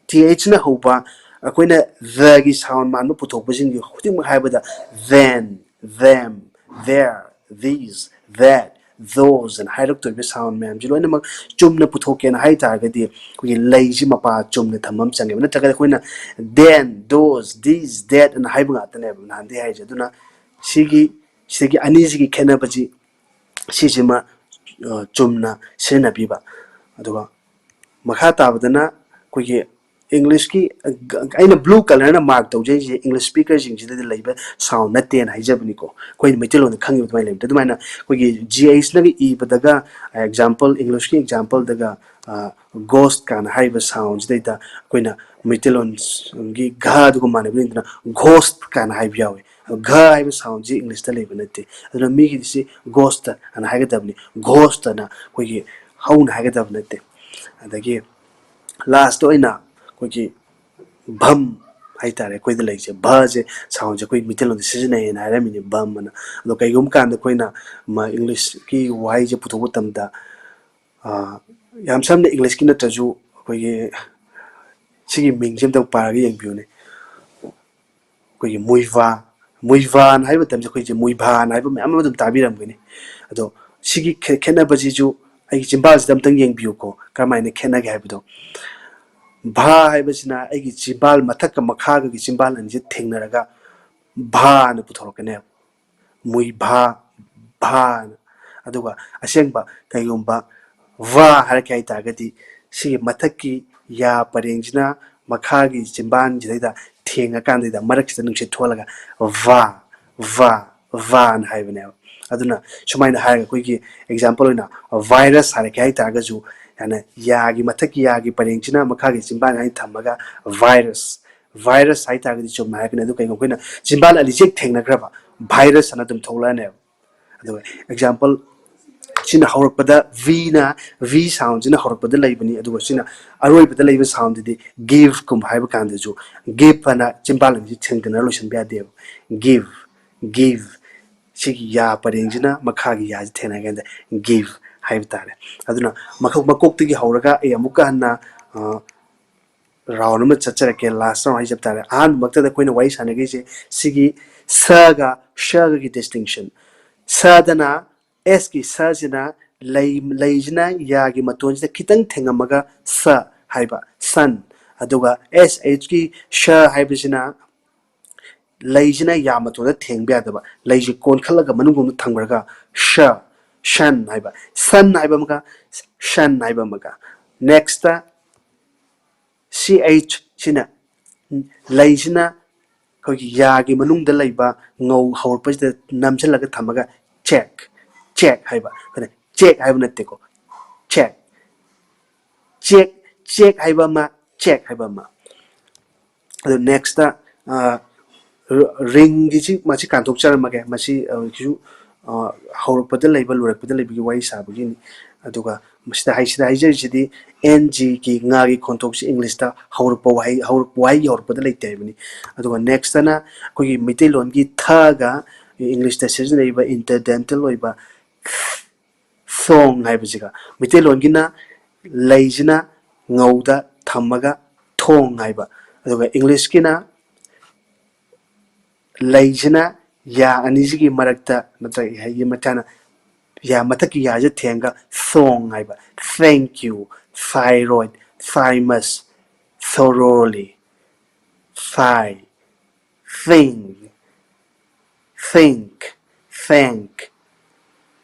ꯇꯤ ꯑꯩꯆꯅ ꯍꯧꯕ ꯑꯩꯈꯣꯏꯅ ꯗꯒꯤ ꯁꯥꯎꯟ ꯃꯥꯟꯕ ꯄꯨꯊꯣꯛꯄꯁꯤꯡꯁꯤ ꯈꯨꯗꯤꯡꯃꯛ ꯍꯥꯏꯕꯗ then, them, there, these, that, those ꯑꯅ ꯍꯥꯏꯔꯛꯇꯣꯏꯕ ꯁꯥꯎꯟ ꯃꯌꯥꯝꯁꯤ ꯂꯣꯏꯅꯃꯛ ꯆꯨꯝꯅ ꯄꯨꯊꯣꯛꯀꯦꯅ ꯍꯥꯏ ꯇꯥꯔꯒꯗꯤ ꯑꯩꯈꯣꯏꯒꯤ ꯂꯩꯁꯤ ꯃꯄꯥ ꯆꯨꯝꯅ ꯊꯝꯕ ꯑꯃ ꯆꯪꯉꯦꯕ꯫ ꯅꯠꯇ꯭ꯔꯒꯗꯤ ꯑꯩꯈꯣꯏꯅ then, those, these, that ꯑꯅ ꯍꯥꯏꯕ ꯉꯥꯛꯇꯅꯦꯕ ꯅꯍꯥꯟꯗꯩ ꯍꯥꯏꯔꯤꯁꯦ꯫ ꯑꯗꯨꯅ ꯁꯤꯒꯤ, ꯁꯤꯒꯤ ꯑꯅꯤꯁꯤꯒꯤ ꯈꯦꯠꯅꯕꯁꯤ ꯁꯤꯁꯤꯃ, ꯑ, ꯆꯨꯝꯅ ꯁꯤꯖꯤꯟꯅꯕꯤꯕ꯫ ꯑꯗꯨꯒ ꯃꯈꯥ ꯇꯥꯕꯗꯅ ꯑꯩꯈꯣꯏꯒꯤ ꯏꯪꯂꯤꯁꯀꯤ, ꯑ, ꯑꯩꯅ ꯕ꯭ꯂꯨ ꯀꯂꯔꯅ ꯃꯥꯔꯛ ꯇꯧꯖꯩꯁꯦ ꯏꯪꯂꯤꯁ ꯁ꯭ꯄꯤꯀꯔꯁꯤꯡꯁꯤꯗꯗꯤ ꯂꯩꯕ ꯁꯥꯎꯟ ꯅꯠꯇꯦꯅ ꯍꯥꯏꯖꯕꯅꯤꯀꯣ꯫ ꯑꯩꯈꯣꯏꯅ ꯃꯩꯇꯩꯂꯣꯟꯗ ꯈꯪꯉꯤꯕ ꯑꯗꯨꯃꯥꯏꯅ ꯂꯩꯕꯗ꯫ ꯑꯗꯨꯃꯥꯏꯅ ꯑꯩꯈꯣꯏꯒꯤ ꯖꯤ ꯑꯩꯆꯅꯒ ꯏꯕꯗꯒ, ꯑꯦꯛꯖꯥꯝꯄꯜ, ꯏꯪꯂꯤꯁꯀꯤ ꯑꯦꯛꯖꯥꯝꯄꯜꯗꯒ, ꯑ, ꯒꯣꯁ ꯀꯥꯏꯅ ꯍꯥꯏꯔꯤꯕ ꯁꯥꯎꯟꯁꯤꯗꯩꯗ ꯑꯩꯈꯣꯏꯅ ꯃꯩꯇꯩꯂꯣꯟꯒꯤ ꯘ ꯑꯗꯨꯒ ꯃꯥꯟꯅꯕ ꯅꯠꯇꯅ ꯒꯣꯁ ꯀꯥꯏꯅ ꯍꯥꯏꯕ ꯌꯥꯎꯋꯤ꯫ ꯑꯗꯣ ꯘ ꯍꯥꯏꯕ ꯁꯥꯎꯟꯁꯤ ꯏꯪꯂꯤꯁꯇ ꯂꯩꯕ ꯅꯠꯇꯦ꯫ ꯑꯗꯨꯅ ꯃꯤꯒꯤꯗꯤ ꯁꯤ ꯒꯣꯁꯇ ꯑꯅ ꯍꯥꯏꯒꯗꯕꯅꯤ꯫ ꯒꯣꯁꯇꯅ ꯑꯩꯈꯣꯏꯒꯤ ꯍꯧꯅ ꯍꯥꯏꯒꯗꯕ ꯅꯠꯇꯦ꯫ ꯑꯗꯒꯤ ꯂꯥꯁꯇ ꯑꯣꯏꯅ ꯑꯩꯈꯣꯏꯒꯤ ꯚꯝ ꯍꯥꯏꯇꯥꯔꯦ, ꯑꯩꯈꯣꯏꯗ ꯂꯩꯔꯤꯁꯦ, ꯚꯁꯦ ꯁꯥꯎꯟꯁꯦ ꯑꯩꯈꯣꯏ ꯃꯩꯇꯩꯂꯣꯟꯗ ꯁꯤꯖꯤꯟꯅꯩꯌꯦꯅ ꯍꯥꯏꯔꯝꯃꯤꯅꯦ, ꯚꯝ ꯑꯅ꯫ ꯑꯗꯣ ꯀꯩꯒꯨꯝꯕ ꯀꯥꯟꯗ ꯑꯩꯈꯣꯏꯅ ꯃ-, ꯏꯪꯂꯤꯁꯀꯤ ꯋꯥꯍꯩꯁꯦ ꯄꯨꯊꯣꯛꯄ ꯃꯇꯝꯗ, ꯑ, ꯌꯥꯝ ꯁꯝꯅ ꯏꯪꯂꯤꯁꯀꯤ ꯅꯠꯇ꯭ꯔꯁꯨ ꯑꯩꯈꯣꯏꯒꯤ ꯁꯤꯒꯤ ꯃꯤꯡꯁꯦ ꯑꯝꯇꯪ ꯄꯥꯔꯒ ꯌꯦꯡꯕꯤꯌꯨꯅꯦ꯫ ꯑꯩꯈꯣꯏꯒꯤ ꯃꯨꯏꯚꯥ, ꯃꯨꯏꯚꯥꯅ ꯍꯥꯏꯕ ꯃꯇꯝꯁꯦ ꯑꯩꯈꯣꯏꯁꯦ ꯃꯨꯏꯚꯥꯅ ꯍꯥꯏꯕ ꯃꯌꯥꯝ ꯑꯃ ꯑꯗꯨꯝ ꯇꯥꯕꯤꯔꯝꯒꯅꯤ꯫ ꯑꯗꯣ ꯁꯤꯒꯤ ꯈꯦ-, ꯈꯦꯠꯅꯕꯁꯤꯁꯨ ꯑꯩꯒꯤ ꯆꯤꯝꯕꯥꯜꯁꯤꯗ ꯑꯝꯇꯪ ꯌꯦꯡꯕꯤꯌꯨꯀꯣ, ꯀꯔꯝꯍꯥꯏꯅ ꯈꯦꯠꯅꯒꯦ ꯍꯥꯏꯕꯗꯣ꯫ ꯚꯥ ꯍꯥꯏꯕꯁꯤꯅ ꯑꯩꯒꯤ ꯆꯤꯝꯕꯥꯜ ꯃꯊꯛꯀ ꯃꯈꯥꯒꯒꯤ ꯆꯤꯝꯕꯥꯜ ꯑꯅꯤꯁꯦ ꯊꯦꯡꯅꯔꯒ ꯚꯥꯅ ꯄꯨꯊꯣꯔꯛꯀꯅꯦꯕ꯫ ꯃꯨꯏꯚꯥ, ꯚꯥꯅ꯫ ꯑꯗꯨꯒ ꯑꯁꯦꯡꯕ ꯀꯩꯒꯨꯝꯕ ꯚꯥ ꯍꯥꯏꯔꯛꯀꯦ ꯍꯥꯏ ꯇꯥꯔꯒꯗꯤ, ꯁꯤꯒꯤ ꯃꯊꯛꯀꯤ ꯌꯥ ꯄꯔꯦꯡꯁꯤꯅ ꯃꯈꯥꯒꯤ ꯆꯤꯝꯕꯥꯟꯁꯤꯗꯩꯗ ꯊꯦꯡꯉꯀꯥꯟꯗꯩꯗ ꯃꯔꯛꯁꯤꯗ ꯅꯨꯡꯁꯤꯠ ꯊꯣꯛꯍꯜꯂꯒ ꯚꯥ, ꯚꯥ, ꯚꯥꯅ ꯍꯥꯏꯕꯅꯦꯕ꯫ ꯑꯗꯨꯅ ꯁꯨꯃꯥꯏꯅ ꯍꯥꯏꯔꯒ ꯑꯩꯈꯣꯏꯒꯤ example ꯑꯣꯏꯅ virus ꯍꯥꯏꯔꯛꯀꯦ ꯍꯥꯏ ꯇꯥꯔꯒꯁꯨ, ꯌꯥꯅ ꯌꯥꯒꯤ ꯃꯊꯛꯀꯤ ꯌꯥꯒꯤ ꯄꯔꯦꯡꯁꯤꯅ ꯃꯈꯥꯒꯤ ꯆꯤꯝꯕꯥꯟ ꯍꯥꯏꯅ ꯊꯝꯃꯒ virus, virus ꯍꯥꯏ ꯇꯥꯔꯒꯗꯤ ꯆꯨꯝꯅ ꯍꯥꯏꯔꯛꯀꯅꯤ꯫ ꯑꯗꯨ ꯀꯩꯒꯨꯝꯕ ꯑꯩꯈꯣꯏꯅ ꯆꯤꯝꯕꯥꯜ ꯑꯅꯤꯁꯦ ꯍꯦꯛ ꯊꯦꯡꯅꯈ꯭ꯔꯕ, virus ꯑꯅ ꯑꯗꯨꯝ ꯊꯣꯛꯂꯛꯑꯅꯦꯕ꯫ ꯑꯗꯨꯒ example, ꯁꯤꯅ ꯍꯧꯔꯛꯄꯗ ꯚꯤꯅ, ꯚꯤ soundꯁꯤꯅ ꯍꯧꯔꯛꯄꯗ ꯂꯩꯕꯅꯤ, ꯑꯗꯨꯒ ꯁꯤꯅ ꯑꯔꯣꯏꯕꯗ ꯂꯩꯕ soundꯗꯨꯗꯤ give ꯀꯨꯝꯕ ꯍꯥꯏꯕ ꯀꯥꯟꯗꯁꯨ give ꯑꯅ ꯆꯤꯝꯕꯥꯜ ꯑꯅꯤꯁꯤ ꯊꯦꯡꯅꯔ ꯂꯣꯏꯁꯤꯟꯕ ꯌꯥꯗꯦꯕ꯫ Give, give, ꯁꯤꯒꯤ ꯌꯥ ꯄꯔꯦꯡꯁꯤꯅ ꯃꯈꯥꯒꯤ ꯌꯥꯁꯤ ꯊꯦꯡꯅꯔꯀꯥꯟꯗ give ꯍꯥꯏꯕ ꯇꯥꯔꯦ꯫ ꯑꯗꯨꯅ ꯃꯈ-, ꯃꯀꯣꯛꯇꯒꯤ ꯍꯧꯔꯒ ꯑꯩ ꯑꯃꯨꯛꯀ ꯍꯟꯅ, ꯑ, round ꯑꯃ ꯆꯠꯆꯔꯛꯀꯦ, last round ꯍꯥꯏꯖꯕ ꯇꯥꯔꯦ꯫ ꯑꯍꯥꯟꯕꯃꯛꯇꯗ ꯑꯩꯈꯣꯏꯅ ꯋꯥꯔꯤ ꯁꯥꯟꯅꯈꯤꯁꯦ ꯁꯤꯒꯤ ꯁꯒ ꯁꯒꯒꯤ distinction꯫ ꯁꯗꯅ, S ꯀꯤ ꯁꯁꯤꯅ ꯂꯩ, ꯂꯩꯁꯤꯅ ꯌꯥꯒꯤ ꯃꯇꯣꯟꯁꯤꯗ ꯈꯤꯇꯪ ꯊꯦꯡꯉꯝꯃꯒ ꯁ ꯍꯥꯏꯕ, sun꯫ ꯑꯗꯨꯒ S H ꯀꯤ ꯁ ꯍꯥꯏꯕꯁꯤꯅ ꯂꯩꯁꯤꯅ ꯌꯥ ꯃꯇꯣꯟꯗ ꯊꯦꯡꯕ ꯌꯥꯗꯕ, ꯂꯩꯁꯤ ꯀꯣꯟꯈꯠꯂꯒ ꯃꯅꯨꯡꯂꯣꯝꯗ ꯊꯝꯈ꯭ꯔꯒ ꯁ, ꯁꯟ ꯍꯥꯏꯕ, sun ꯍꯥꯏꯕ ꯑꯃꯒ, ꯁꯟ ꯍꯥꯏꯕ ꯑꯃꯒ꯫ Next, C H ꯁꯤꯅ ꯂꯩꯁꯤꯅ ꯑꯩꯈꯣꯏꯒꯤ ꯌꯥꯒꯤ ꯃꯅꯨꯡꯗ ꯂꯩꯕ ꯉꯧ ꯍꯧꯔꯛꯄꯁꯤꯗ ꯅꯝꯁꯤꯜꯂꯒ ꯊꯝꯃꯒ check, check ꯍꯥꯏꯕ꯫ ꯑꯩꯈꯣꯏꯅ check ꯍꯥꯏꯕ ꯅꯠꯇꯦꯀꯣ, check, check, check ꯍꯥꯏꯕ ꯑꯃ, check ꯍꯥꯏꯕ ꯑꯃ꯫ ꯑꯗꯨ next, ꯑ, ꯔ-, ring ꯒꯤꯁꯤ ꯃꯁꯤ ꯀꯥꯟꯊꯣꯛꯆꯔꯝꯃꯒꯦ꯫ ꯃꯁꯤ, ꯑ, ꯁꯤꯁꯨ, ꯑ, ꯍꯧꯔꯛꯄꯗ ꯂꯩꯕ, ꯂꯣꯏꯔꯛꯄꯗ ꯂꯩꯕꯒꯤ ꯋꯥꯔꯤ ꯁꯥꯕꯒꯤꯅꯤ꯫ ꯑꯗꯨꯒ ꯃꯁꯤꯗ ꯍꯥꯏ-, ꯁꯤꯗ ꯍꯥꯏꯖꯔꯤꯁꯤꯗꯤ N G ꯒꯤ ꯉꯥꯒꯤ ꯈꯣꯟꯊꯣꯛꯁꯤ English ꯇ ꯍꯧꯔꯛꯄ ꯋꯥꯍꯩ, ꯍꯧꯔꯛꯄ ꯋꯥꯍꯩꯒꯤ ꯍꯧꯔꯛꯄꯗ ꯂꯩꯇꯦ ꯍꯥꯏꯕꯅꯤ꯫ ꯑꯗꯨꯒ next ꯇꯅ ꯑꯩꯈꯣꯏꯒꯤ ꯃꯩꯇꯩꯂꯣꯟꯒꯤ ꯊꯒ English ꯇ ꯁꯤꯖꯤꯟꯅꯔꯤꯕ interdental ꯑꯣꯏꯕ ꯁꯣꯡ ꯍꯥꯏꯕꯁꯤꯒ, ꯃꯩꯇꯩꯂꯣꯟꯒꯤꯅ ꯂꯩꯁꯤꯅ ꯉꯧꯗ ꯊꯝꯃꯒ ꯊꯣꯡ ꯍꯥꯏꯕ꯫ ꯑꯗꯨꯒ English ꯀꯤꯅ ꯂꯩꯁꯤꯅ ꯌꯥ ꯑꯅꯤꯁꯤꯒꯤ ꯃꯔꯛꯇ ꯅꯠꯇ꯭ꯔꯒ ꯍꯥꯏꯗꯤ ꯃꯇꯥꯅ ꯌꯥ ꯃꯊꯛꯀꯤ ꯌꯥꯁꯦ ꯊꯦꯡꯉꯒ ꯊꯣꯡ ꯍꯥꯏꯕ꯫ Thank you, thyroid, thymus, thoroughly, thigh, thing, think, thank,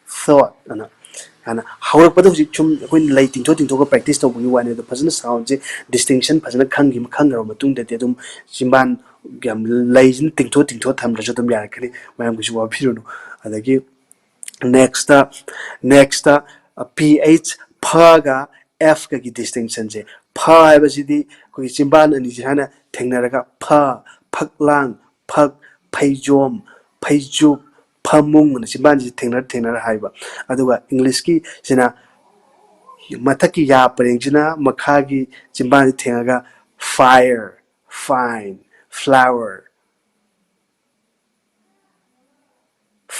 thought ꯑꯅ ꯍꯥꯟꯅ ꯍꯧꯔꯛꯄꯗ ꯍꯧꯖꯤꯛ ꯁꯨꯝ ꯑꯩꯈꯣꯏꯅ ꯂꯩ ꯇꯤꯡꯊꯣꯛ ꯇꯤꯡꯊꯣꯛꯑꯒ practice ꯇꯧꯕꯒꯤ ꯋꯥꯅꯤ꯫ ꯑꯗꯣ ꯐꯖꯅ sound ꯁꯦ distinction ꯐꯖꯅ ꯈꯪꯈꯤ ꯈꯪꯈ꯭ꯔꯕ ꯃꯇꯨꯡꯗꯗꯤ ꯑꯗꯨꯝ ꯆꯤꯝꯕꯥꯟ ꯌꯥꯝ ꯂꯩꯁꯤꯅ ꯇꯤꯡꯊꯣꯛ ꯇꯤꯡꯊꯣꯛ ꯊꯝꯗ꯭ꯔꯁꯨ ꯑꯗꯨꯝ ꯌꯥꯔꯛꯀꯅꯤ, ꯃꯌꯥꯝꯒꯤꯁꯨ ꯋꯥꯕꯤꯔꯨꯅꯨ꯫ ꯑꯗꯒꯤ next ꯇ next ꯇ P H, ꯐꯒ F ꯀꯒꯤ distinction ꯁꯦ꯫ ꯐ ꯍꯥꯏꯕꯁꯤꯗꯤ ꯑꯩꯈꯣꯏꯒꯤ ꯆꯤꯝꯕꯥꯟ ꯑꯅꯤꯁꯤ ꯍꯥꯏꯅ ꯊꯦꯡꯅꯔꯒ ꯐ, ꯐꯛꯂꯥꯡ, ꯐꯛ, ꯐꯩꯖꯣꯝ, ꯐꯩꯖꯨꯞ, ꯐꯃꯨꯡ ꯑꯅ ꯆꯤꯝꯕꯥꯟꯁꯤ ꯊꯦꯡꯅꯔ ꯊꯦꯡꯅꯔ ꯍꯥꯏꯕ꯫ ꯑꯗꯨꯒ English ꯀꯤꯁꯤꯅ ꯃꯊꯛꯀꯤ ꯌꯥ ꯄꯔꯦꯡꯁꯤꯅ ꯃꯈꯥꯒꯤ ꯆꯤꯝꯕꯥꯟꯁꯤ ꯊꯦꯡꯉꯒ fire, fine, flower,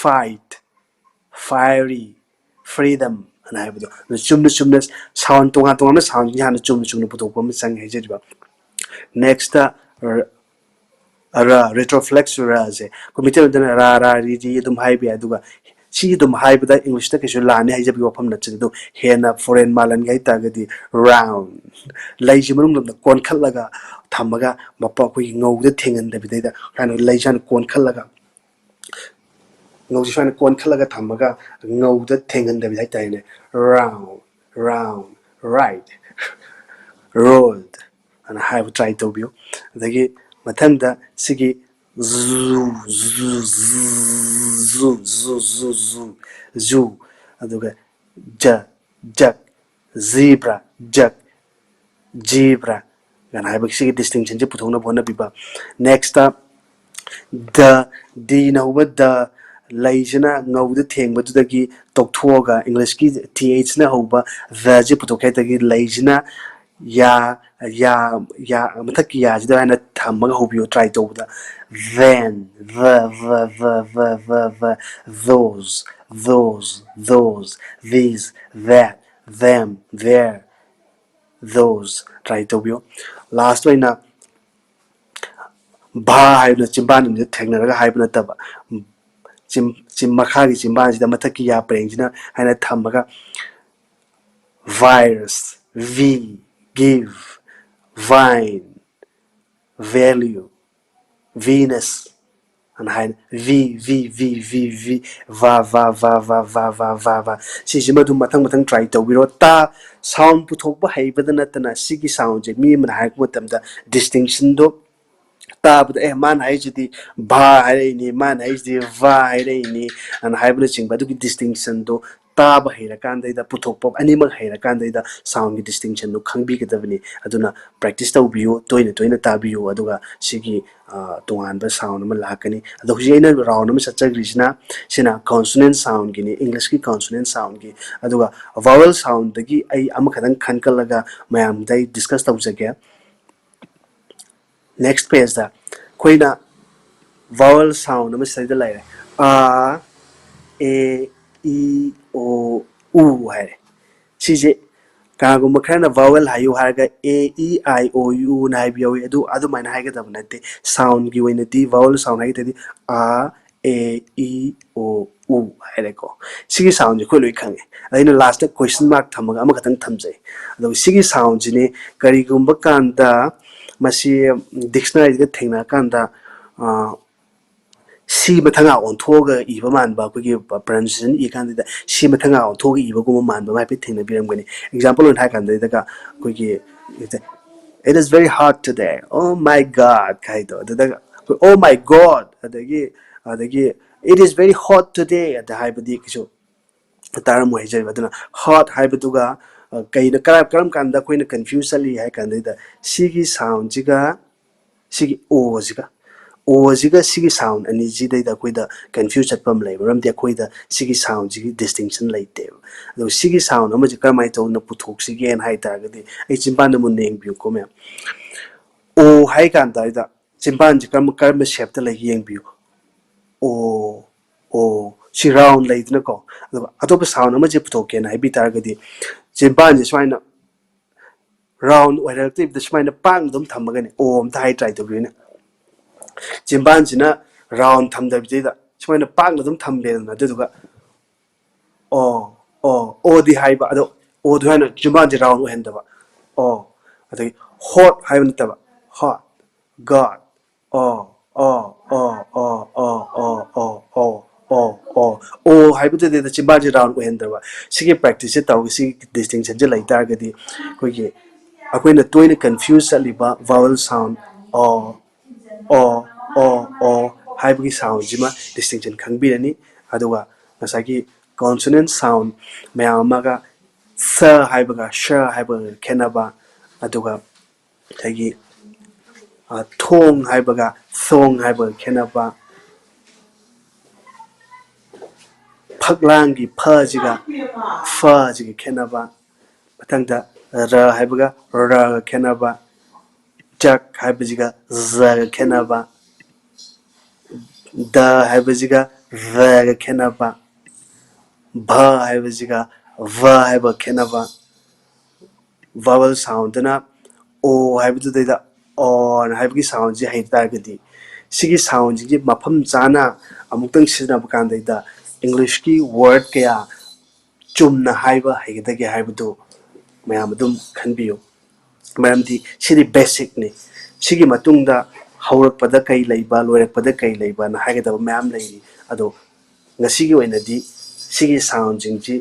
fight, fiery, freedom ꯑꯅ ꯍꯥꯏꯕꯗꯣ꯫ ꯑꯗꯨ ꯆꯨꯝꯅ ꯆꯨꯝꯅ sound, ꯇꯣꯉꯥꯟ ꯇꯣꯉꯥꯟꯕ sound ꯁꯤꯡꯁꯦ ꯍꯥꯟꯅ ꯆꯨꯝꯅ ꯆꯨꯝꯅ ꯄꯨꯊꯣꯛꯄ ꯑꯃ ꯆꯪꯉꯦ ꯍꯥꯏꯖꯔꯤꯕ꯫ Next ꯇ ꯔ, ꯔ, retroflex ꯔ ꯁꯦ ꯑꯩꯈꯣꯏ ꯃꯩꯇꯩꯂꯣꯟꯗꯅ ꯔꯥ, ꯔꯥ, ꯔꯤ, ꯔꯤ ꯑꯗꯨꯝ ꯍꯥꯏꯕ ꯌꯥꯏ꯫ ꯑꯗꯨꯒ ꯁꯤ ꯑꯗꯨꯝ ꯍꯥꯏꯕꯗ English ꯇ ꯀꯩꯁꯨ ꯂꯥꯟꯅꯤ ꯍꯥꯏꯖꯕꯒꯤ ꯋꯥꯐꯝ ꯅꯠꯆꯗꯦ꯫ ꯑꯗꯨ ꯍꯦꯟꯅ foreign ꯃꯥꯜꯍꯟꯒꯦ ꯍꯥꯏꯇꯥꯔꯒꯗꯤ round, ꯂꯩꯁꯤ ꯃꯅꯨꯡ ꯂꯣꯝꯗ ꯀꯣꯟꯈꯠꯂꯒ ꯊꯝꯃꯒ ꯃꯄꯥ ꯑꯩꯈꯣꯏꯒꯤ ꯉꯧꯗ ꯊꯦꯡꯍꯟꯗꯕꯤꯗꯩꯗ ꯀꯩꯅꯣ ꯂꯩꯁꯤ ꯍꯥꯟꯅ ꯀꯣꯟꯈꯠꯂꯒ ꯉꯧꯁꯤ ꯁꯨꯃꯥꯏꯅ ꯀꯣꯟꯈꯠꯂꯒ ꯊꯝꯃꯒ ꯉꯧꯗ ꯊꯦꯡꯍꯟꯗꯕꯤꯗ ꯍꯥꯏꯇꯥꯔꯦꯅꯦ꯫ Round, round, right, rolled ꯑꯅ ꯍꯥꯏꯕ try ꯇꯧꯕꯤꯌꯨ꯫ ꯑꯗꯒꯤ ꯃꯊꯪꯗ ꯁꯤꯒꯤ zoo, zoo, zoo, zoo, zoo, zoo, zoo, zoo, ꯑꯗꯨꯒ ꯖ, ꯖꯛ, zebra, ꯖꯛ, zebra ꯒꯅ ꯍꯥꯏꯕ ꯁꯤꯒꯤ distinction ꯁꯦ ꯄꯨꯊꯣꯛꯅꯕ ꯍꯣꯠꯅꯕꯤꯕ꯫ Next ꯇ ꯗ, ꯗꯤꯅ ꯍꯧꯕ ꯗ ꯂꯩꯁꯤꯅ ꯉꯧꯗ ꯊꯦꯡꯕꯗꯨꯗꯒꯤ ꯇꯣꯛꯊꯣꯛꯑꯒ English ꯀꯤ T H ꯅ ꯍꯧꯕ the ꯁꯦ ꯄꯨꯊꯣꯛꯈꯤ ꯍꯥꯏꯇꯥꯔꯗꯤ ꯂꯩꯁꯤꯅ ꯌꯥ, ꯌꯥ, ꯌꯥ, ꯃꯊꯛꯀꯤ ꯌꯥꯁꯤꯗ ꯍꯥꯏꯅ ꯊꯝꯃꯒ ꯍꯧꯕꯤꯌꯣ try ꯇꯧꯕꯗ꯫ Then, the, the, the, the, the, the, those, those, those, these, that, them, their, Those try ꯇꯧꯕꯤꯌꯨ꯫ Last ꯑꯣꯏꯅ ꯚꯥ ꯍꯥꯏꯕꯅ ꯆꯤꯝꯕꯥꯟ ꯑꯅꯤꯗ ꯊꯦꯡꯅꯔꯒ ꯍꯥꯏꯕ ꯅꯠꯇꯕ, ꯆꯤꯝ ꯆꯤꯝ ꯃꯈꯥꯒꯤ ꯆꯤꯝꯕꯥꯟꯁꯤꯗ ꯃꯊꯛꯀꯤ ꯌꯥ ꯄꯔꯦꯡꯁꯤꯅ ꯍꯥꯏꯅ ꯊꯝꯃꯒ, virus, V, give, vine, value, Venus ꯑꯅ ꯍꯥꯏꯅ, V, V, V, V, V, ꯚꯥ, ꯚꯥ, ꯚꯥ, ꯚꯥ, ꯚꯥ, ꯚꯥ, ꯚꯥ, ꯚꯥ꯫ ꯁꯤꯁꯤꯃ ꯑꯗꯨꯝ ꯃꯊꯪ ꯃꯊꯪ try ꯇꯧꯕꯤꯔꯣ꯫ ꯇꯥ sound ꯄꯨꯊꯣꯛꯄ ꯍꯩꯕꯗ ꯅꯠꯇꯅ ꯁꯤꯒꯤ soundꯁꯦ ꯃꯤ ꯑꯃꯅ ꯍꯥꯏꯔꯛꯄ ꯃꯇꯝꯗ distinctionꯗꯣ ꯇꯥꯕꯗ, "ꯑꯦ, ꯃꯥꯅ ꯍꯥꯏꯁꯤꯗꯤ ꯚꯥ ꯍꯥꯏꯔꯛꯏꯅꯤ, ꯃꯥꯅ ꯍꯥꯏꯁꯤꯗꯤ ꯚꯥ ꯍꯥꯏꯔꯛꯏꯅꯤ" ꯑꯅ ꯍꯥꯏꯕꯅꯆꯤꯡꯕ ꯑꯗꯨꯒꯤ distinctionꯗꯣ ꯇꯥꯕ ꯍꯩꯔꯀꯥꯟꯗꯩꯗ, ꯄꯨꯊꯣꯛꯄ ꯑꯅꯤꯃꯛ ꯍꯩꯔꯀꯥꯟꯗꯩꯗ soundꯒꯤ distinctionꯗꯣ ꯈꯪꯕꯤꯒꯗꯕꯅꯤ꯫ ꯑꯗꯨꯅ practice ꯇꯧꯕꯤꯌꯨ, ꯇꯣꯏꯅ ꯇꯣꯏꯅ ꯇꯥꯕꯤꯌꯨ, ꯑꯗꯨꯒ ꯁꯤꯒꯤ, ꯑ, ꯇꯣꯉꯥꯟꯕ sound ꯑꯃ ꯂꯥꯛꯀꯅꯤ꯫ ꯑꯗꯣ ꯍꯧꯖꯤꯛ ꯑꯩꯅ round ꯑꯃ ꯆꯠꯆꯈ꯭ꯔꯤꯁꯤꯅ, ꯁꯤꯅ consonant soundꯒꯤꯅꯤ, Englishꯀꯤ consonant soundꯒꯤ꯫ ꯑꯗꯨꯒ vowel soundꯗꯒꯤ ꯑꯩ ꯑꯃꯈꯛꯇꯪ ꯈꯟꯀꯠꯂꯒ ꯃꯌꯥꯝꯗ ꯑꯩ discuss ꯇꯧꯖꯒꯦ꯫ Next pageꯇ ꯑꯩꯈꯣꯏꯅ vowel sound ꯑꯃ ꯁꯤꯗꯩꯗ ꯂꯩꯔꯦ꯫ ꯑ, ꯑꯦ, ꯏ, ꯑꯣ, ꯎ ꯍꯥꯏꯔꯦ꯫ ꯁꯤꯁꯦ ꯀꯅꯥꯒꯨꯝꯕ ꯈꯔꯅ vowel ꯍꯥꯏꯌꯨ ꯍꯥꯏꯔꯒ A, E, I, O, U ꯅ ꯍꯥꯏꯕ ꯌꯥꯎꯏ꯫ ꯑꯗꯨ ꯑꯗꯨꯃꯥꯏꯅ ꯍꯥꯏꯒꯗꯕ ꯅꯠꯇꯦ꯫ Soundꯒꯤ ꯑꯣꯏꯅꯗꯤ vowel sound ꯍꯥꯏꯒꯗꯗꯤ ꯑ, ꯑꯦ, ꯏ, ꯑꯣ, ꯎ ꯍꯥꯏꯔꯦꯀꯣ꯫ ꯁꯤꯒꯤ soundꯁꯦ ꯑꯩꯈꯣꯏ ꯂꯣꯏ ꯈꯪꯉꯦ꯫ ꯑꯗ ꯑꯩꯅ lastꯇ question mark ꯊꯝꯃꯒ ꯑꯃꯈꯛꯇꯪ ꯊꯝꯖꯩ꯫ ꯑꯗꯨꯒ ꯁꯤꯒꯤ soundꯁꯤꯅꯤ ꯀꯔꯤꯒꯨꯝꯕ ꯀꯥꯟꯗ ꯃꯁꯤ dictionaryꯗ ꯊꯦꯡꯅꯔꯀꯥꯟꯗ, ꯑ, ꯁꯤ ꯃꯊꯪ ꯑꯥ ꯑꯣꯟꯊꯣꯛꯑꯒ ꯏꯕ ꯃꯥꯟꯕ, ꯑꯩꯈꯣꯏꯒꯤ pronunciation ꯏ ꯀꯥꯟꯗꯨꯗ ꯁꯤ ꯃꯊꯪ ꯑꯥ ꯑꯣꯟꯊꯣꯛꯑꯒ ꯏꯕꯒꯨꯝꯕ ꯃꯥꯟꯕ ꯑꯃ ꯍꯥꯏꯐꯦꯠ ꯊꯦꯡꯅꯕꯤꯔꯝꯒꯅꯤ꯫ Example ꯑꯣꯏꯅ ꯍꯥꯏ ꯀꯥꯟꯗ ꯁꯤꯗꯒ ꯑꯩꯈꯣꯏꯒꯤ "It is very hot today, oh my God" ꯍꯥꯏꯗꯣ, ꯑꯗꯨꯗ ꯑꯩꯈꯣꯏ "Oh my God" ꯑꯗꯒꯤ, ꯑꯗꯒꯤ "It is very hot today" ꯑꯗ ꯍꯥꯏꯕꯗꯤ ꯀꯩꯁꯨ ꯇꯥꯔꯝꯃꯣꯏ ꯍꯥꯏꯖꯔꯤꯕ꯫ ꯑꯗꯨꯅ hot ꯍꯥꯏꯕꯗꯨꯒ, ꯑ, ꯀꯩꯅ ꯀꯔ-, ꯀꯔꯝ ꯀꯥꯟꯗ ꯑꯩꯈꯣꯏꯅ confuse ꯆꯠꯂꯤ ꯍꯥꯏ ꯀꯥꯟꯗꯩꯗ ꯁꯤꯒꯤ soundꯁꯤꯒ ꯁꯤꯒꯤ ꯑꯣꯁꯤꯒ, ꯑꯣꯁꯤꯒ ꯁꯤꯒꯤ sound ꯑꯅꯤꯁꯤꯗꯩꯗ ꯑꯩꯈꯣꯏꯗ confuse ꯆꯠꯄ ꯑꯃ ꯂꯩ꯫ ꯃꯔꯝꯗꯤ ꯑꯩꯈꯣꯏꯗ ꯁꯤꯒꯤ soundꯁꯤꯒꯤ distinction ꯂꯩꯇꯦꯕ꯫ ꯑꯗꯨꯒ ꯁꯤꯒꯤ sound ꯑꯃꯁꯤ ꯀꯔꯝꯍꯥꯏꯅ ꯇꯧꯗꯅ ꯄꯨꯊꯣꯛꯁꯤꯒꯦꯅ ꯍꯥꯏ ꯇꯥꯔꯒꯗꯤ, ꯑꯩ ꯆꯤꯟꯕꯥꯟꯗ ꯃꯨꯟꯅ ꯌꯦꯡꯕꯤꯌꯨꯀꯣ ꯃꯌꯥꯝ꯫ ꯑꯣ ꯍꯥꯏ ꯀꯥꯟꯗ ꯍꯥꯏꯗ ꯆꯤꯟꯕꯥꯟꯁꯤ ꯀꯔꯝꯕ, ꯀꯔꯝꯕ shapeꯇ ꯂꯩꯒꯦ ꯌꯦꯡꯕꯤꯌꯨ꯫ ꯑꯣ, ꯑꯣ, ꯁꯤ round ꯂꯩꯗꯅꯀꯣ꯫ ꯑꯗꯨꯒ ꯑꯇꯣꯞꯄ sound ꯑꯃꯁꯦ ꯄꯨꯊꯣꯛꯀꯦꯅ ꯍꯥꯏꯕꯤ ꯇꯥꯔꯒꯗꯤ, ꯆꯤꯟꯕꯥꯟꯁꯦ ꯁꯨꯃꯥꯏꯅ ꯔꯥꯎꯟ ꯑꯣꯏꯍꯜꯂꯛꯇꯕꯤꯗ ꯁꯨꯃꯥꯏꯅ ꯄꯥꯛꯅ ꯑꯗꯨꯝ ꯊꯝꯃꯒꯅꯤ ꯑꯣ ꯑꯝꯇ ꯍꯥꯏ ꯇ꯭ꯔꯥꯏ ꯇꯧꯕꯤꯌꯨꯅꯦ꯫ ꯆꯤꯝꯕꯥꯟꯁꯤꯅ ꯔꯥꯎꯟ ꯊꯝꯗꯕꯤꯗꯩꯗ ꯁꯨꯃꯥꯏꯅ ꯄꯥꯛꯅ ꯑꯗꯨꯝ ꯊꯝꯕꯤꯔꯦꯗꯅ, ꯑꯗꯨꯗꯨꯒ ꯑꯣ ꯑꯣ ꯑꯣꯗꯤ ꯍꯥꯏꯕ, ꯑꯗꯣ ꯑꯣꯗꯤ ꯍꯥꯏꯅ ꯆꯤꯝꯕꯥꯟꯁꯦ ꯔꯥꯎꯟ ꯑꯣꯏꯍꯟꯗꯕ꯫ ꯑꯣ ꯑꯗꯒꯤ ꯍꯣꯠ ꯍꯥꯏꯕ ꯅꯠꯇꯕ ꯍꯣꯠ ꯒꯣꯠ ꯑꯣ ꯑꯣ ꯑꯣ ꯑꯣ ꯑꯣ ꯑꯣ ꯑꯣ ꯑꯣ ꯑꯣ ꯑꯣ ꯑꯣ ꯑꯣ ꯍꯥꯏꯕꯗꯨꯗꯩꯗ ꯆꯤꯝꯕꯥꯟꯁꯦ ꯔꯥꯎꯟ ꯑꯣꯏꯍꯟꯗꯕ꯫ ꯁꯤꯒꯤ ꯄ꯭ꯔꯦꯛꯇꯤꯁꯁꯦ ꯇꯧꯔꯒ ꯁꯤꯒꯤ ꯗꯤꯁꯇꯤꯡꯁꯟꯁꯦ ꯂꯩ ꯇꯥꯔꯒꯗꯤ ꯑꯩꯈꯣꯏꯒꯤ ꯑꯩꯈꯣꯏꯅ ꯇꯣꯏꯅ ꯀꯟꯐ꯭ꯌꯨꯁ ꯆꯠꯂꯤꯕ ꯚꯥꯋꯦꯜ ꯁꯥꯎꯟ ꯑꯣ ꯑꯣ ꯑꯣ ꯑꯣ ꯍꯥꯏꯕꯒꯤ ꯁꯥꯎꯟꯁꯤꯃ ꯗꯤꯁꯇꯤꯡꯁꯟ ꯈꯪꯕꯤꯔꯅꯤ꯫ ꯑꯗꯨꯒ ꯉꯁꯥꯏꯒꯤ ꯀꯣꯟꯁꯣꯅꯦꯟ ꯁꯥꯎꯟ ꯃꯌꯥꯝ ꯑꯃꯒ ꯁ ꯍꯥꯏꯕꯒ ꯁ ꯍꯥꯏꯕꯒ ꯈꯦꯠꯅꯕ, ꯑꯗꯨꯒ ꯉꯁꯥꯏꯒꯤ ꯊꯣꯡ ꯍꯥꯏꯕꯒ ꯁꯣꯡ ꯍꯥꯏꯕꯒ ꯈꯦꯠꯅꯕ, ꯐꯛꯂꯥꯡꯒꯤ ꯐꯁꯤꯒ ꯐꯁꯤꯒ ꯈꯦꯠꯅꯕ, ꯃꯊꯪꯗ ꯔ ꯍꯥꯏꯕꯒ ꯔꯒ ꯈꯦꯠꯅꯕ, ꯖꯛ ꯍꯥꯏꯕꯁꯤꯒ ꯖꯒ ꯈꯦꯠꯅꯕ, ꯗ ꯍꯥꯏꯕꯁꯤꯒ ꯔꯒ ꯈꯦꯠꯅꯕ, ꯚ ꯍꯥꯏꯕꯁꯤꯒ ꯚ ꯍꯥꯏꯕ ꯈꯦꯠꯅꯕ, ꯚꯥꯋꯦꯜ ꯁꯥꯎꯟꯗꯅ ꯑꯣ ꯍꯥꯏꯕꯗꯨꯗꯩꯗ ꯑꯣꯟ ꯍꯥꯏꯕꯒꯤ ꯁꯥꯎꯟꯁꯦ ꯍꯩ ꯇꯥꯔꯒꯗꯤ ꯁꯤꯒꯤ ꯁꯥꯎꯟꯁꯤꯒꯤ ꯃꯐꯝ ꯆꯥꯅ ꯑꯃꯨꯛꯇꯪ ꯁꯤꯖꯤꯟꯅꯕ ꯀꯥꯟꯗꯩꯗ ꯏꯪꯂꯤꯁꯀꯤ ꯋꯥꯔꯗ ꯀꯌꯥ ꯆꯨꯝꯅ ꯍꯥꯏꯕ ꯍꯩꯒꯗꯒꯦ ꯍꯥꯏꯕꯗꯨ ꯃꯌꯥꯝ ꯑꯗꯨꯝ ꯈꯟꯕꯤꯌꯨ꯫ ꯃꯔꯝꯗꯤ ꯁꯤꯗꯤ ꯕꯦꯁꯤꯛꯅꯤ꯫ ꯁꯤꯒꯤ ꯃꯇꯨꯡꯗ ꯍꯧꯔꯛꯄꯗ ꯀꯩ ꯂꯩꯕ, ꯂꯣꯏꯔꯛꯄꯗ ꯀꯩ ꯂꯩꯕꯅ ꯍꯥꯏꯒꯗꯕ ꯃꯌꯥꯝ ꯂꯩꯔꯤ꯫ ꯑꯗꯣ ꯉꯁꯤꯒꯤ ꯑꯣꯏꯅꯗꯤ ꯁꯤꯒꯤ ꯁꯥꯎꯟꯁꯤꯡꯁꯤ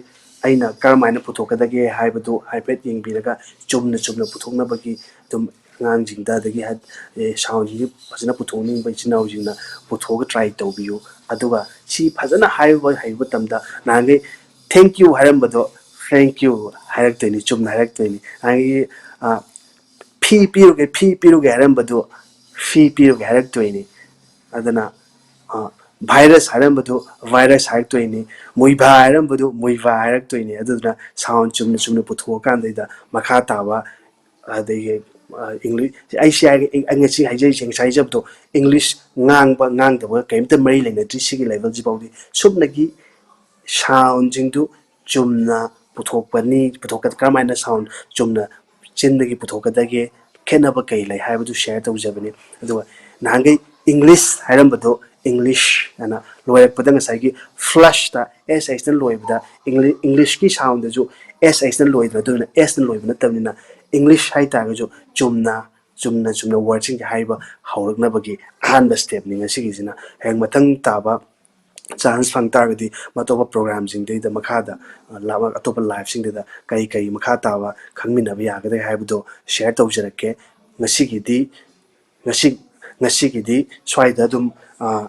ꯑꯩꯅ ꯀꯔꯝ ꯍꯥꯏꯅ ꯄꯨꯊꯣꯛꯀꯗꯒꯦ ꯍꯥꯏꯕꯗꯨ ꯍꯥꯏꯐꯦꯠ ꯌꯦꯡꯕꯤꯔꯒ ꯆꯨꯝꯅ ꯆꯨꯝꯅ ꯄꯨꯊꯣꯛꯅꯕꯒꯤ ꯑꯗꯨꯝ ꯑꯉꯥꯡꯁꯤꯡꯗ ꯑꯗꯒꯤ ꯍꯥꯏ-, ꯑꯦ, ꯁꯥꯎꯟꯁꯤꯡꯁꯤ ꯐꯖꯅ ꯄꯨꯊꯣꯛꯅꯤꯡꯕ ꯏꯆꯤꯟ ꯏꯅꯥꯎꯁꯤꯡꯅ ꯄꯨꯊꯣꯛꯑꯒ ꯇ꯭ꯔꯥꯏ ꯇꯧꯕꯤꯌꯨ꯫ ꯑꯗꯨꯒ ꯁꯤ ꯐꯖꯅ ꯍꯥꯏꯕ ꯍꯩꯕ ꯃꯇꯝꯗ ꯅꯍꯥꯟꯈꯩ "Thank you" ꯍꯥꯏꯔꯝꯕꯗꯣ "Thank you" ꯍꯥꯏꯔꯛꯇꯣꯏꯅꯤ, ꯆꯨꯝꯅ ꯍꯥꯏꯔꯛꯇꯣꯏꯅꯤ꯫ ꯅꯍꯥꯟꯒꯤ, ꯑ, "ꯐꯤ ꯄꯤꯔꯨꯒꯦ, ꯐꯤ ꯄꯤꯔꯨꯒꯦ" ꯍꯥꯏꯔꯝꯕꯗꯨ "ꯐꯤ ꯄꯤꯔꯨꯒꯦ" ꯍꯥꯏꯔꯛꯇꯣꯏꯅꯤ꯫ ꯑꯗꯨꯅ, ꯑ, "ꯚꯥꯏꯔꯁ" ꯍꯥꯏꯔꯝꯕꯗꯨ "ꯚꯥꯏꯔꯁ" ꯍꯥꯏꯔꯛꯇꯣꯏꯅꯤ꯫ "ꯃꯨꯏꯚꯥ" ꯍꯥꯏꯔꯝꯕꯗꯨ "ꯃꯨꯏꯚꯥ" ꯍꯥꯏꯔꯛꯇꯣꯏꯅꯤ꯫ ꯑꯗꯨꯗꯨꯅ ꯁꯥꯎꯟ ꯆꯨꯝꯅ ꯆꯨꯝꯅ ꯄꯨꯊꯣꯛꯑꯀꯥꯟꯗꯩꯗ ꯃꯈꯥ ꯇꯥꯕ, ꯑꯗꯒꯤ, ꯑ, ꯏꯪꯂꯤꯁ, ꯑꯩ ꯁꯤ ꯍꯥꯏꯔꯒ, ꯑꯩ ꯉꯁꯤ ꯍꯥꯏꯖꯔꯤꯁꯦ, ꯉꯁꯥꯏ ꯍꯥꯏꯖꯕꯗꯣ ꯏꯪꯂꯤꯁ ꯉꯥꯡꯕ ꯉꯥꯡꯗꯕꯒ ꯀꯔꯤꯝꯇ ꯃꯔꯤ ꯂꯩꯅꯗ꯭ꯔꯤ꯫ ꯁꯤꯒꯤ ꯂꯦꯚꯦꯜꯁꯤꯐꯥꯎꯗꯤ ꯁꯨꯞꯅꯒꯤ ꯁꯥꯎꯟꯁꯤꯡꯗꯨ ꯆꯨꯝꯅ ꯄꯨꯊꯣꯛꯄꯅꯤ, ꯄꯨꯊꯣꯛꯀ-, ꯀꯔꯝꯍꯥꯏꯅ ꯁꯥꯎꯟ ꯆꯨꯝꯅ ꯆꯤꯟꯗꯒꯤ ꯄꯨꯊꯣꯛꯀꯗꯒꯦ, ꯈꯦꯠꯅꯕ ꯀꯩ ꯂꯩ ꯍꯥꯏꯕꯗꯨ ꯁꯤꯌꯔ ꯇꯧꯖꯕꯅꯤ꯫ ꯑꯗꯨꯒ ꯅꯍꯥꯟꯈꯩ ꯏꯪꯂꯤꯁ ꯍꯥꯏꯔꯝꯕꯗꯣ ꯏꯪꯂꯤꯁ ꯑꯅ ꯂꯣꯏꯔꯛꯄꯗ ꯉꯁꯥꯏꯒꯤ ꯐ꯭ꯂꯁꯇ ꯑꯦꯁ ꯑꯩꯆꯅ ꯂꯣꯏꯕꯗ ꯏꯪꯂꯤ-, ꯏꯪꯂꯤꯁꯀꯤ ꯁꯥꯎꯟꯗꯁꯨ ꯑꯦꯁ ꯑꯩꯆꯅ ꯂꯣꯏꯗꯅ, ꯑꯗꯨꯅ ꯑꯦꯁꯅ ꯂꯣꯏꯕ ꯅꯠꯇꯕꯅꯤꯅ ꯏꯪꯂꯤꯁ ꯍꯥꯏ ꯇꯥꯔꯒꯁꯨ ꯆꯨꯝꯅ, ꯆꯨꯝꯅ, ꯆꯨꯝꯅ ꯋꯥꯔꯗꯁꯤꯡꯁꯦ ꯍꯥꯏꯕ ꯍꯧꯔꯛꯅꯕꯒꯤ ꯑꯍꯥꯟꯕ ꯁ꯭ꯇꯦꯞꯅꯤ ꯉꯁꯤꯒꯤꯁꯤꯅ꯫ ꯍꯌꯦꯡ ꯃꯊꯪ ꯇꯥꯕ ꯆꯥꯟꯁ ꯐꯪ ꯇꯥꯔꯒꯗꯤ ꯑꯇꯣꯞꯄ ꯄ꯭ꯔꯣꯒ꯭ꯔꯥꯝꯁꯤꯡꯗꯩꯗ ꯃꯈꯥꯗ, ꯑ, ꯂꯥꯛ-, ꯑꯇꯣꯞꯄ ꯂꯥꯏꯐꯁꯤꯡꯗꯨꯗ ꯀꯔꯤ ꯀꯔꯤ ꯃꯈꯥ ꯇꯥꯕ ꯈꯪꯃꯤꯟꯅꯕ ꯌꯥꯒꯗꯒꯦ ꯍꯥꯏꯕꯗꯣ ꯁꯤꯌꯔ ꯇꯧꯖꯔꯛꯀꯦ꯫ ꯉꯁꯤꯒꯤꯗꯤ, ꯉꯁꯤ, ꯉꯁꯤꯒꯤꯗꯤ ꯁ꯭ꯋꯥꯏꯗ ꯑꯗꯨꯝ, ꯑ,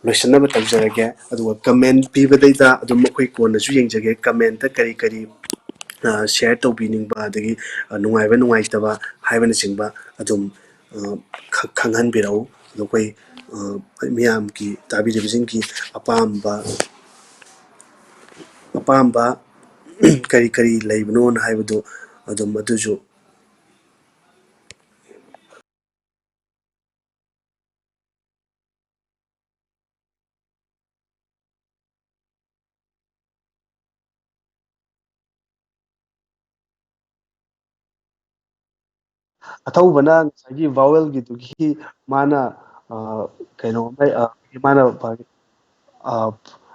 ꯂꯣꯏꯁꯤꯟꯅꯕ ꯇꯧꯖꯔꯒꯦ꯫ ꯑꯗꯨꯒ ꯀꯃꯦꯟ ꯄꯤꯕꯗꯩꯗ ꯑꯗꯨꯝ ꯑꯩꯈꯣꯏ ꯀꯣꯟꯅꯁꯨ ꯌꯦꯡꯖꯒꯦ꯫ ꯀꯃꯦꯟꯇ ꯀꯔꯤ ꯀꯔꯤ, ꯑ, ꯁꯤꯌꯔ ꯇꯧꯕꯤꯅꯤꯡꯕ, ꯑꯗꯒꯤ, ꯑ, ꯅꯨꯡꯉꯥꯏꯕ ꯅꯨꯡꯉꯥꯏꯇꯕ ꯍꯥꯏꯕꯅꯆꯤꯡꯕ ꯑꯗꯨꯝ, ꯑ, ꯈ-, ꯈꯪꯍꯟꯕꯤꯔꯛꯎ꯫ ꯑꯗꯣ ꯑꯩꯈꯣꯏ, ꯑ, ꯃꯤꯌꯥꯝꯒꯤ, ꯇꯥꯕꯤꯔꯤꯕꯁꯤꯡꯒꯤ ꯑꯄꯥꯝꯕ, ꯑꯄꯥꯝꯕ ꯀꯔꯤ ꯀꯔꯤ ꯂꯩꯕꯅꯣꯅ ꯍꯥꯏꯕꯗꯨ ꯑꯗꯨꯝ ꯑꯗꯨꯁꯨ ꯑꯊꯧꯕꯅ ꯉꯁꯥꯏꯒꯤ ꯚꯥꯋꯦꯜꯒꯤꯗꯨꯒꯤ ꯃꯥꯅ, ꯑ, ꯀꯩꯅꯣ, ꯑ, ꯃꯥꯅ, ꯑ,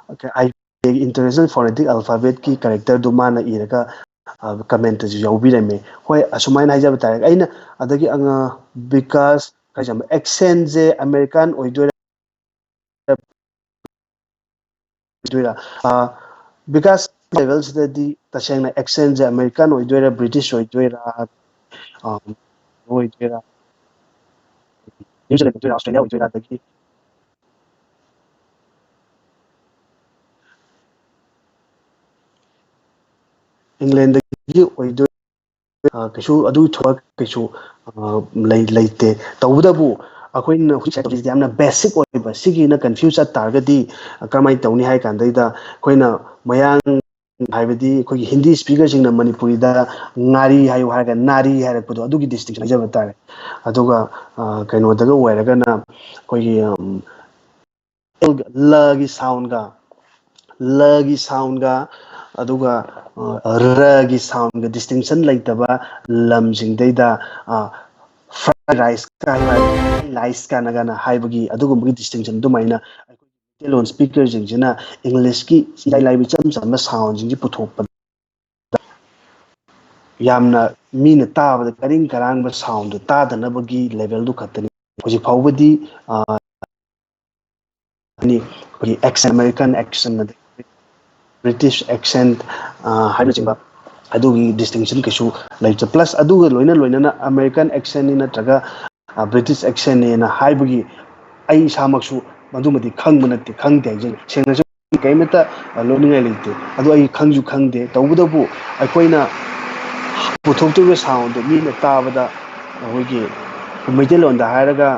ꯑ, ꯀꯩ-, ꯑꯥꯏ-, ꯏꯟꯇꯔꯅꯦꯁꯅꯦꯜ ꯐꯣꯅꯦꯇꯤꯛ ꯑꯜꯐꯥꯕꯦꯠꯀꯤ ꯀꯦꯔꯦꯛꯇꯔꯗꯨ ꯃꯥꯅ ꯏꯔꯒ, ꯑ, ꯀꯃꯦꯟꯇꯁꯨ ꯌꯥꯎꯕꯤꯔꯝꯃꯦ꯫ ꯍꯣꯏ, ꯑꯁꯨꯃꯥꯏꯅ ꯍꯥꯏꯖꯕ ꯇꯥꯔꯦ꯫ ꯑꯩꯅ ꯑꯗꯒꯤ, ꯑ, ꯕꯤꯀꯥꯁ, ꯀꯩ ꯍꯥꯏꯁꯦ, ꯑꯦꯛꯁꯦꯟꯁꯦ ꯑꯃꯦꯔꯤꯀꯥꯟ ꯑꯣꯏꯗꯣꯏꯔꯥ? ꯑꯣꯏꯗꯣꯏꯔꯥ? ꯑ, ꯕꯤꯀꯥꯁ, ꯂꯦꯚꯦꯜꯁꯤꯗꯗꯤ ꯇꯁꯦꯡꯅ ꯑꯦꯛꯁꯦꯟꯁꯦ ꯑꯃꯦꯔꯤꯀꯥꯟ ꯑꯣꯏꯗꯣꯏꯔꯥ, ꯕ꯭ꯔꯤꯇꯤꯁ ꯑꯣꯏꯗꯣꯏꯔꯥ, ꯑ, ꯑꯣꯏꯗꯣꯏꯔꯥ, ꯅ꯭ꯌꯨ ꯖꯤꯂꯦꯟ ꯑꯣꯏꯗꯣꯏꯔꯥ, ꯑꯣꯁꯇ꯭ꯔꯦꯂꯤꯌꯥ ꯑꯣꯏꯗꯣꯏꯔꯥ, ꯑꯗꯒꯤ ꯏꯪꯂꯦꯟꯗꯒꯤ ꯑꯣꯏꯗꯣꯏ-, ꯑ, ꯀꯩꯁꯨ ꯑꯗꯨꯒꯤ ꯊꯣꯏꯗꯣꯛꯄ ꯀꯩꯁꯨ, ꯑ, ꯂꯩ-, ꯂꯩꯇꯦ꯫ ꯇꯧꯕꯇꯕꯨ ꯑꯩꯈꯣꯏꯅ ꯍꯧꯖꯤꯛ ꯁꯤꯗ ꯇꯧꯔꯤꯁꯤꯗꯤ ꯌꯥꯝꯅ ꯕꯦꯁꯤꯛ ꯑꯣꯏꯕ, ꯁꯤꯒꯤꯅ ꯀꯟꯐ꯭ꯌꯨꯁ ꯆꯠ ꯇꯥꯔꯒꯗꯤ ꯀꯔꯝꯍꯥꯏꯅ ꯇꯧꯅꯤ ꯍꯥꯏ ꯀꯥꯟꯗꯩꯗ ꯑꯩꯈꯣꯏꯅ ꯃꯌꯥꯡ, ꯍꯥꯏꯕꯗꯤ ꯑꯩꯈꯣꯏꯒꯤ ꯍꯤꯟꯗꯤ ꯁ꯭ꯄꯤꯀꯔꯁꯤꯡꯅ ꯃꯅꯤꯄꯨꯔꯤꯗ ꯉꯥꯔꯤ ꯍꯥꯏꯌꯨ ꯍꯥꯏꯔꯒ ꯅꯥꯔꯤ ꯍꯥꯏꯔꯛꯄꯗꯣ, ꯑꯗꯨꯒꯤ ꯗꯤꯁꯇꯤꯡꯁꯟ ꯍꯥꯏꯖꯕ ꯇꯥꯔꯦ꯫ ꯑꯗꯨꯒ, ꯑ, ꯀꯩꯅꯣꯗꯒ ꯑꯣꯏꯔꯒꯅ ꯑꯩꯈꯣꯏꯒꯤ, ꯎꯝ, ꯂꯒꯤ ꯁꯥꯎꯟꯒ, ꯂꯒꯤ ꯁꯥꯎꯟꯒ, ꯑꯗꯨꯒ ꯔꯒꯤ ꯁꯥꯎꯟꯒ ꯗꯤꯁꯇꯤꯡꯁꯟ ꯂꯩꯇꯕ ꯂꯝꯁꯤꯡꯗꯩꯗ ꯐ꯭ꯔꯥꯏ ꯔꯥꯏꯁ ꯀꯥꯏꯅ, ꯔꯥꯏꯁ ꯀꯥꯏꯅ ꯀꯥꯏꯅ ꯍꯥꯏꯕꯒꯤ ꯑꯗꯨꯒꯨꯝꯕꯒꯤ ꯗꯤꯁꯇꯤꯡꯁꯟ ꯑꯗꯨꯃꯥꯏꯅ ꯑꯩꯈꯣꯏ ꯃꯩꯇꯩꯂꯣꯟ ꯁ꯭ꯄꯤꯀꯔꯁꯤꯡꯁꯤꯅ ꯏꯪꯂꯤꯁꯀꯤ ꯏꯔꯥꯏ ꯂꯥꯏꯕ ꯏꯆꯝ ꯆꯝꯕ ꯁꯥꯎꯟꯁꯤꯡꯁꯤ ꯄꯨꯊꯣꯛꯄꯗ ꯌꯥꯝꯅ ꯃꯤꯅ ꯇꯥꯕꯗ ꯀꯔꯤꯡ ꯀꯔꯥꯡꯕ ꯁꯥꯎꯟꯗꯣ ꯇꯥꯗꯅꯕꯒꯤ ꯂꯦꯚꯦꯜꯗꯨ ꯈꯛꯇꯅꯤ꯫ ꯍꯧꯖꯤꯛ ꯐꯥꯎꯕꯗꯤ ꯑꯩꯈꯣꯏꯒꯤ ꯑꯦꯛꯁꯦꯟ, ꯑꯃꯦꯔꯤꯀꯟ ꯑꯦꯛꯁꯦꯟ, ꯑꯗꯒꯤ ꯕ꯭ꯔꯤꯇꯤꯁ ꯑꯦꯛꯁꯦꯟ ꯍꯥꯏꯕꯅꯆꯤꯡꯕ ꯑꯗꯨꯒꯤ ꯗꯤꯁꯇꯤꯡꯁꯟ ꯀꯩꯁꯨ ꯂꯩꯇꯦ꯫ ꯄ꯭ꯂꯁ ꯑꯗꯨꯒ ꯂꯣꯏꯅ ꯂꯣꯏꯅꯅ ꯑꯃꯦꯔꯤꯀꯟ ꯑꯦꯛꯁꯦꯟꯅꯤ ꯅꯠꯇ꯭ꯔꯒ ꯕ꯭ꯔꯤꯇꯤꯁ ꯑꯦꯛꯁꯦꯟꯅꯦꯅ ꯍꯥꯏꯕꯒꯤ ꯑꯩ ꯏꯁꯥꯃꯛꯁꯨ ꯃꯗꯨꯃꯗꯤ ꯈꯪꯕ ꯅꯠꯇꯦ, ꯈꯪꯗꯦ ꯍꯥꯏꯖꯅꯤꯡꯉꯤ꯫ ꯁꯦꯡꯅꯁꯨ ꯀꯔꯤꯃꯠꯇ ꯂꯣꯠꯅꯤꯡꯉꯥꯏ ꯂꯩꯇꯦ꯫ ꯑꯗꯨ ꯑꯩ ꯈꯪꯁꯨ ꯈꯪꯗꯦ꯫ ꯇꯧꯕꯇꯕꯨ ꯑꯩꯈꯣꯏꯅ ꯄꯨꯊꯣꯛꯇꯣꯔꯤꯕ ꯁꯥꯎꯟꯗꯣ ꯃꯤꯅ ꯇꯥꯕꯗ ꯑꯩꯈꯣꯏꯒꯤ ꯃꯩꯇꯩꯂꯣꯟꯗ ꯍꯥꯏꯔꯒ,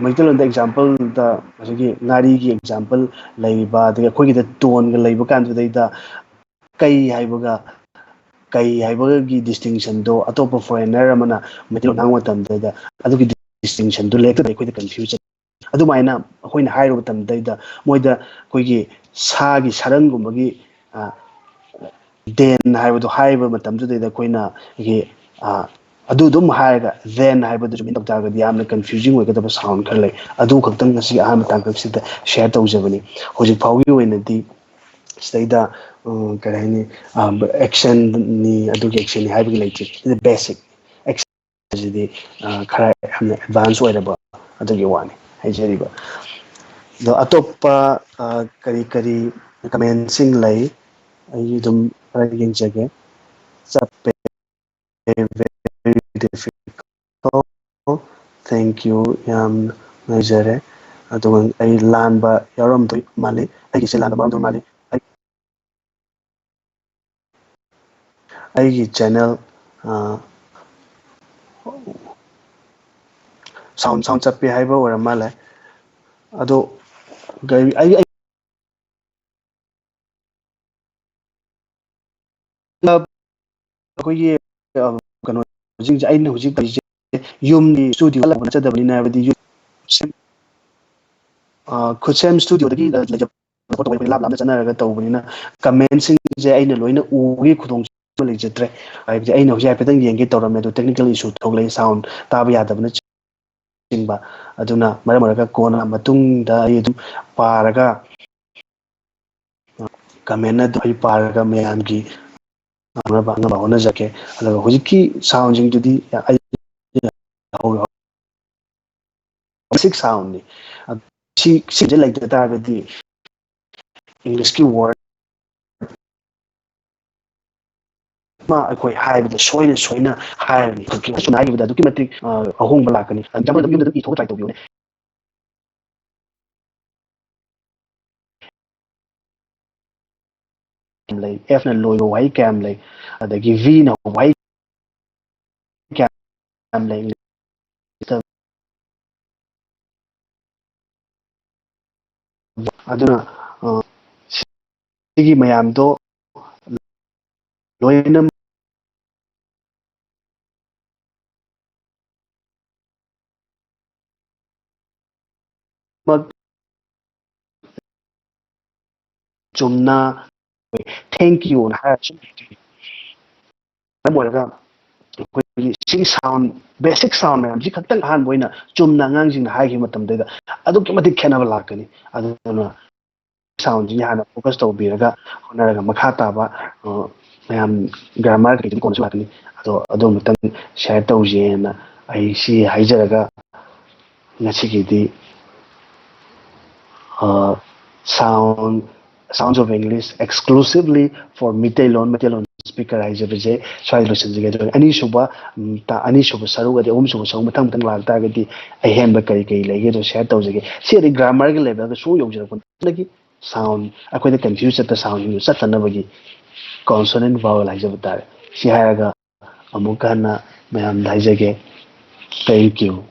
ꯃꯩꯇꯩꯂꯣꯟꯗ ꯑꯦꯛꯖꯥꯝꯄꯜꯗ ꯉꯁꯥꯏꯒꯤ ꯉꯥꯔꯤꯒꯤ ꯑꯦꯛꯖꯥꯝꯄꯜ ꯂꯩꯔꯤꯕ, ꯑꯗꯒꯤ ꯑꯩꯈꯣꯏꯒꯤꯗ ꯇꯣꯟꯒ ꯂꯩꯕ ꯀꯥꯟꯗꯨꯗꯩꯗ ꯀꯩ ꯍꯥꯏꯕꯒ ꯀꯩ ꯍꯥꯏꯕꯒꯤ ꯗꯤꯁꯇꯤꯡꯁꯟꯗꯣ ꯑꯇꯣꯞꯄ ꯐꯣꯔꯦꯟꯅꯔ ꯑꯃꯅ ꯃꯩꯇꯩꯂꯣꯟ ꯉꯥꯡꯕ ꯃꯇꯝꯗ ꯑꯗꯨꯒꯤ ꯗꯤꯁꯇꯤꯡꯁꯟꯗꯣ ꯂꯩꯔꯛꯇꯕ ꯑꯩꯈꯣꯏꯗ ꯀꯟꯐ꯭ꯌꯨꯖꯟ꯫ ꯑꯗꯨꯃꯥꯏꯅ ꯑꯩꯈꯣꯏꯅ ꯍꯥꯏꯔꯨꯕ ꯃꯇꯝꯗꯩꯗ ꯃꯣꯏꯗ ꯑꯩꯈꯣꯏꯒꯤ ꯁꯥꯒꯤ ꯁꯔꯪꯒꯨꯝꯕꯒꯤ ꯗꯦꯟ ꯍꯥꯏꯕꯗꯣ ꯍꯥꯏꯕ ꯃꯇꯝꯗꯨꯗꯩꯗ ꯑꯩꯈꯣꯏꯅ ꯑꯩꯈꯣꯏꯒꯤ ꯑꯗꯨ ꯑꯗꯨꯝ ꯍꯥꯏꯔꯒ ꯗꯦꯟ ꯍꯥꯏꯕꯗꯨꯁꯨ ꯃꯤꯟ ꯇꯧ ꯇꯥꯔꯒꯗꯤ ꯌꯥꯝꯅ ꯀꯟꯐ꯭ꯌꯨꯖꯤꯡ ꯑꯣꯏꯒꯗꯕ ꯁꯥꯎꯟ ꯈꯔ ꯂꯩ꯫ ꯑꯗꯨ ꯈꯛꯇꯪ ꯉꯁꯤ ꯑꯍꯥꯟꯕ ꯇꯥꯡꯀꯛꯁꯤꯗ ꯁꯤꯌꯔ ꯇꯧꯖꯕꯅꯤ꯫ ꯍꯧꯖꯤꯛ ꯐꯥꯎꯒꯤ ꯑꯣꯏꯅꯗꯤ ꯁꯤꯗꯩꯗ ꯀꯔꯤ ꯍꯥꯏꯅꯤ, ꯑꯦꯛꯁꯟꯅꯤ, ꯑꯗꯨꯒꯤ ꯑꯦꯛꯁꯟꯅꯤ ꯍꯥꯏꯕꯒꯤ ꯂꯩꯇ꯭ꯔꯤ꯫ ꯁꯤꯗ ꯕꯦꯁꯤꯛ ꯑꯦꯛꯁꯟꯁꯤꯗꯤ ꯈꯔ ꯌꯥꯝꯅ ꯑꯦꯗꯚꯥꯟꯁ ꯑꯣꯏꯔꯕ ꯑꯗꯨꯒꯤ ꯋꯥꯅꯤ ꯍꯥꯏꯖꯔꯤꯕ꯫ ꯑꯗꯣ ꯑꯇꯣꯞꯄ ꯀꯔꯤ ꯀꯔꯤ ꯀꯃꯦꯟꯁꯤꯡ ꯂꯩ, ꯑꯩ ꯑꯗꯨꯝ ꯈꯔ ꯌꯦꯡꯖꯒꯦ꯫ ꯆꯞꯄꯦ, very difficult, thank you, ꯌꯥꯝ ꯅꯨꯡꯉꯥꯏꯖꯔꯦ꯫ ꯑꯗꯨꯒ ꯑꯩ ꯂꯥꯟꯕ ꯌꯥꯎꯔꯝꯗꯣꯏ ꯃꯥꯜꯂꯤ, ꯑꯩꯒꯤꯁꯦ ꯂꯥꯟꯕ ꯌꯥꯎꯔꯝꯗꯣꯏ ꯃꯥꯜꯂꯤ꯫ ꯑꯩ ꯑꯩꯒꯤ ꯆꯦꯅꯦꯜ ꯁꯥꯎꯟ ꯁꯥꯎꯟ ꯆꯠꯄꯦ ꯍꯥꯏꯕ ꯑꯣꯏꯔ ꯃꯥꯜꯂꯦ꯫ ꯑꯗꯣ ꯑꯩ ꯑꯩꯈꯣꯏꯒꯤ ꯀꯩꯅꯣꯁꯤꯡꯁꯦ ꯑꯩꯅ ꯍꯧꯖꯤꯛ ꯇꯧꯔꯤꯁꯦ ꯌꯨꯝꯒꯤ ꯏꯁꯇꯨꯗꯤꯑꯣ ꯂꯩꯕ ꯅꯠꯆꯗꯕꯅꯤꯅ, ꯍꯥꯏꯕꯗꯤ ꯌꯨꯝ ꯈꯨꯠꯁꯦꯝ ꯏꯁꯇꯨꯗꯤꯑꯣꯗꯒꯤ ꯂꯩꯖꯕ ꯇꯧꯕ, ꯑꯩꯈꯣꯏ ꯂꯥꯞ ꯂꯥꯞꯅ ꯆꯠꯅꯔꯒ ꯇꯧꯕꯅꯤꯅ comment ꯁꯤꯡꯁꯦ ꯑꯩꯅ ꯂꯣꯏꯅ ꯎꯕꯒꯤ ꯈꯨꯗꯣꯡ ꯂꯩꯖꯗ꯭ꯔꯦ꯫ ꯍꯥꯏꯕꯗꯤ ꯑꯩꯅ ꯍꯧꯖꯤꯛ ꯍꯥꯏꯐꯦꯠꯇꯪ ꯌꯦꯡꯒꯦ ꯇꯧꯔꯝꯃꯦ, ꯑꯗꯣ technical issue ꯊꯣꯛꯂꯛꯑꯦ, sound ꯇꯥꯕ ꯌꯥꯗꯕꯅꯆꯤꯡꯕ꯫ ꯑꯗꯨꯅ ꯃꯔꯛ ꯃꯔꯛꯇ ꯀꯣꯟꯅ ꯃꯇꯨꯡꯗ ꯑꯩ ꯑꯗꯨꯝ ꯄꯥꯔꯒ, comment ꯑꯗꯨ ꯑꯩ ꯄꯥꯔꯒ ꯃꯌꯥꯝꯒꯤ ꯉꯝꯅꯕ ꯉꯝꯅꯕ ꯍꯣꯠꯅꯖꯒꯦ꯫ ꯑꯗꯨꯒ ꯍꯧꯖꯤꯛꯀꯤ sound ꯁꯤꯡꯗꯨꯗꯤ ꯑꯩ basic sound ꯅꯤ꯫ ꯁꯤ, ꯁꯤꯁꯦ ꯂꯩꯇ ꯇꯥꯔꯒꯗꯤ English ꯀꯤ word ꯑꯃ ꯑꯩꯈꯣꯏ ꯍꯥꯏꯕꯗ ꯁꯣꯏꯅ ꯁꯣꯏꯅ ꯍꯥꯏꯔꯅꯤ꯫ ꯑꯗꯨꯛꯀꯤ ꯃꯇꯤꯛ, ꯑ, ꯑꯍꯣꯡꯕ ꯂꯥꯛꯀꯅꯤ꯫ Example ꯑꯗꯨꯝ ꯌꯨꯝꯗ ꯑꯗꯨꯝ ꯏꯊꯣꯛꯑꯒ try ꯇꯧꯕꯤꯌꯨꯅꯦ꯫ ꯂꯩ, F ꯅ ꯂꯣꯏꯕ ꯋꯥꯍꯩ ꯀꯌꯥꯝ ꯂꯩ, ꯑꯗꯒꯤ V ꯅ ꯍꯧꯕ ꯋꯥꯍꯩ ꯀꯌꯥꯝ ꯂꯩ꯫ ꯑꯗꯨꯅ, ꯑ, ꯁꯤꯒꯤ ꯃꯌꯥꯝꯗꯣ ꯂꯣꯏꯅ ꯃꯛ ꯆꯨꯝꯅ "Thank you" ꯅ ꯍꯥꯏꯔ ꯁꯨꯝ ꯂꯩꯗꯣꯏꯅꯤ꯫ ꯃꯔꯝ ꯑꯣꯏꯔꯒ ꯑꯩꯈꯣꯏꯒꯤ ꯁꯤꯒꯤ sound, basic sound ꯃꯌꯥꯝꯁꯤ ꯈꯛꯇꯪ ꯑꯍꯥꯟꯕ ꯑꯣꯏꯅ ꯆꯨꯝꯅ ꯑꯉꯥꯡꯁꯤꯡꯅ ꯍꯥꯏꯈꯤꯕ ꯃꯇꯝꯗ ꯑꯗꯨꯛꯀꯤ ꯃꯇꯤꯛ ꯈꯦꯠꯅꯕ ꯂꯥꯛꯀꯅꯤ꯫ ꯑꯗꯨꯅ sound ꯁꯤꯡꯁꯦ ꯍꯥꯟꯅ focus ꯇꯧꯕꯤꯔꯒ ꯍꯣꯠꯅꯔꯒ ꯃꯈꯥ ꯇꯥꯕ, ꯑ, ꯃꯌꯥꯝ grammar ꯀꯩꯀꯩꯗꯤ ꯀꯣꯟꯅꯁꯨ ꯂꯥꯛꯀꯅꯤ꯫ ꯑꯗꯣ ꯑꯗꯨ ꯑꯃꯇꯪ share ꯇꯧꯁꯦꯅ ꯑꯩ ꯁꯤ ꯍꯥꯏꯖꯔꯒ ꯉꯁꯤꯒꯤꯗꯤ, ꯑ, sound, Sounds of English exclusively for Meiteilon, Meiteilon speaker ꯍꯥꯏꯖꯕꯁꯦ ꯁ꯭ꯋꯥꯏꯗ ꯂꯣꯏꯁꯤꯟꯖꯒꯦ꯫ ꯑꯗꯨꯒ ꯑꯅꯤꯁꯨꯕ, ꯎꯝ, ꯇ-, ꯑꯅꯤꯁꯨꯕ ꯁꯔꯨꯛ ꯑꯗꯩ ꯑꯍꯨꯝꯁꯨꯕ ꯁꯔꯨꯛ ꯃꯊꯪ ꯃꯊꯪ ꯂꯥꯛꯇꯥꯔꯒꯗꯤ ꯑꯍꯦꯟꯕ ꯀꯔꯤ ꯀꯔꯤ ꯂꯩꯒꯦꯗꯣ share ꯇꯧꯖꯒꯦ꯫ ꯁꯤ ꯑꯗꯩ grammar ꯒꯤ level ꯒ ꯁꯨꯡꯌꯧ ꯌꯧꯖꯔꯛꯄ ꯅꯠꯇꯦ꯫ Sound, ꯑꯩꯈꯣꯏꯗ confuse ꯆꯠꯄ sound ꯁꯤꯡꯗꯨ ꯆꯠꯇꯅꯕꯒꯤ consonant vowel ꯍꯥꯏꯖꯕ ꯇꯥꯔꯦ꯫ ꯁꯤ ꯍꯥꯏꯔꯒ ꯑꯃꯨꯛꯀ ꯍꯟꯅ ꯃꯌꯥꯝꯗ ꯍꯥꯏꯖꯒꯦ, thank you꯫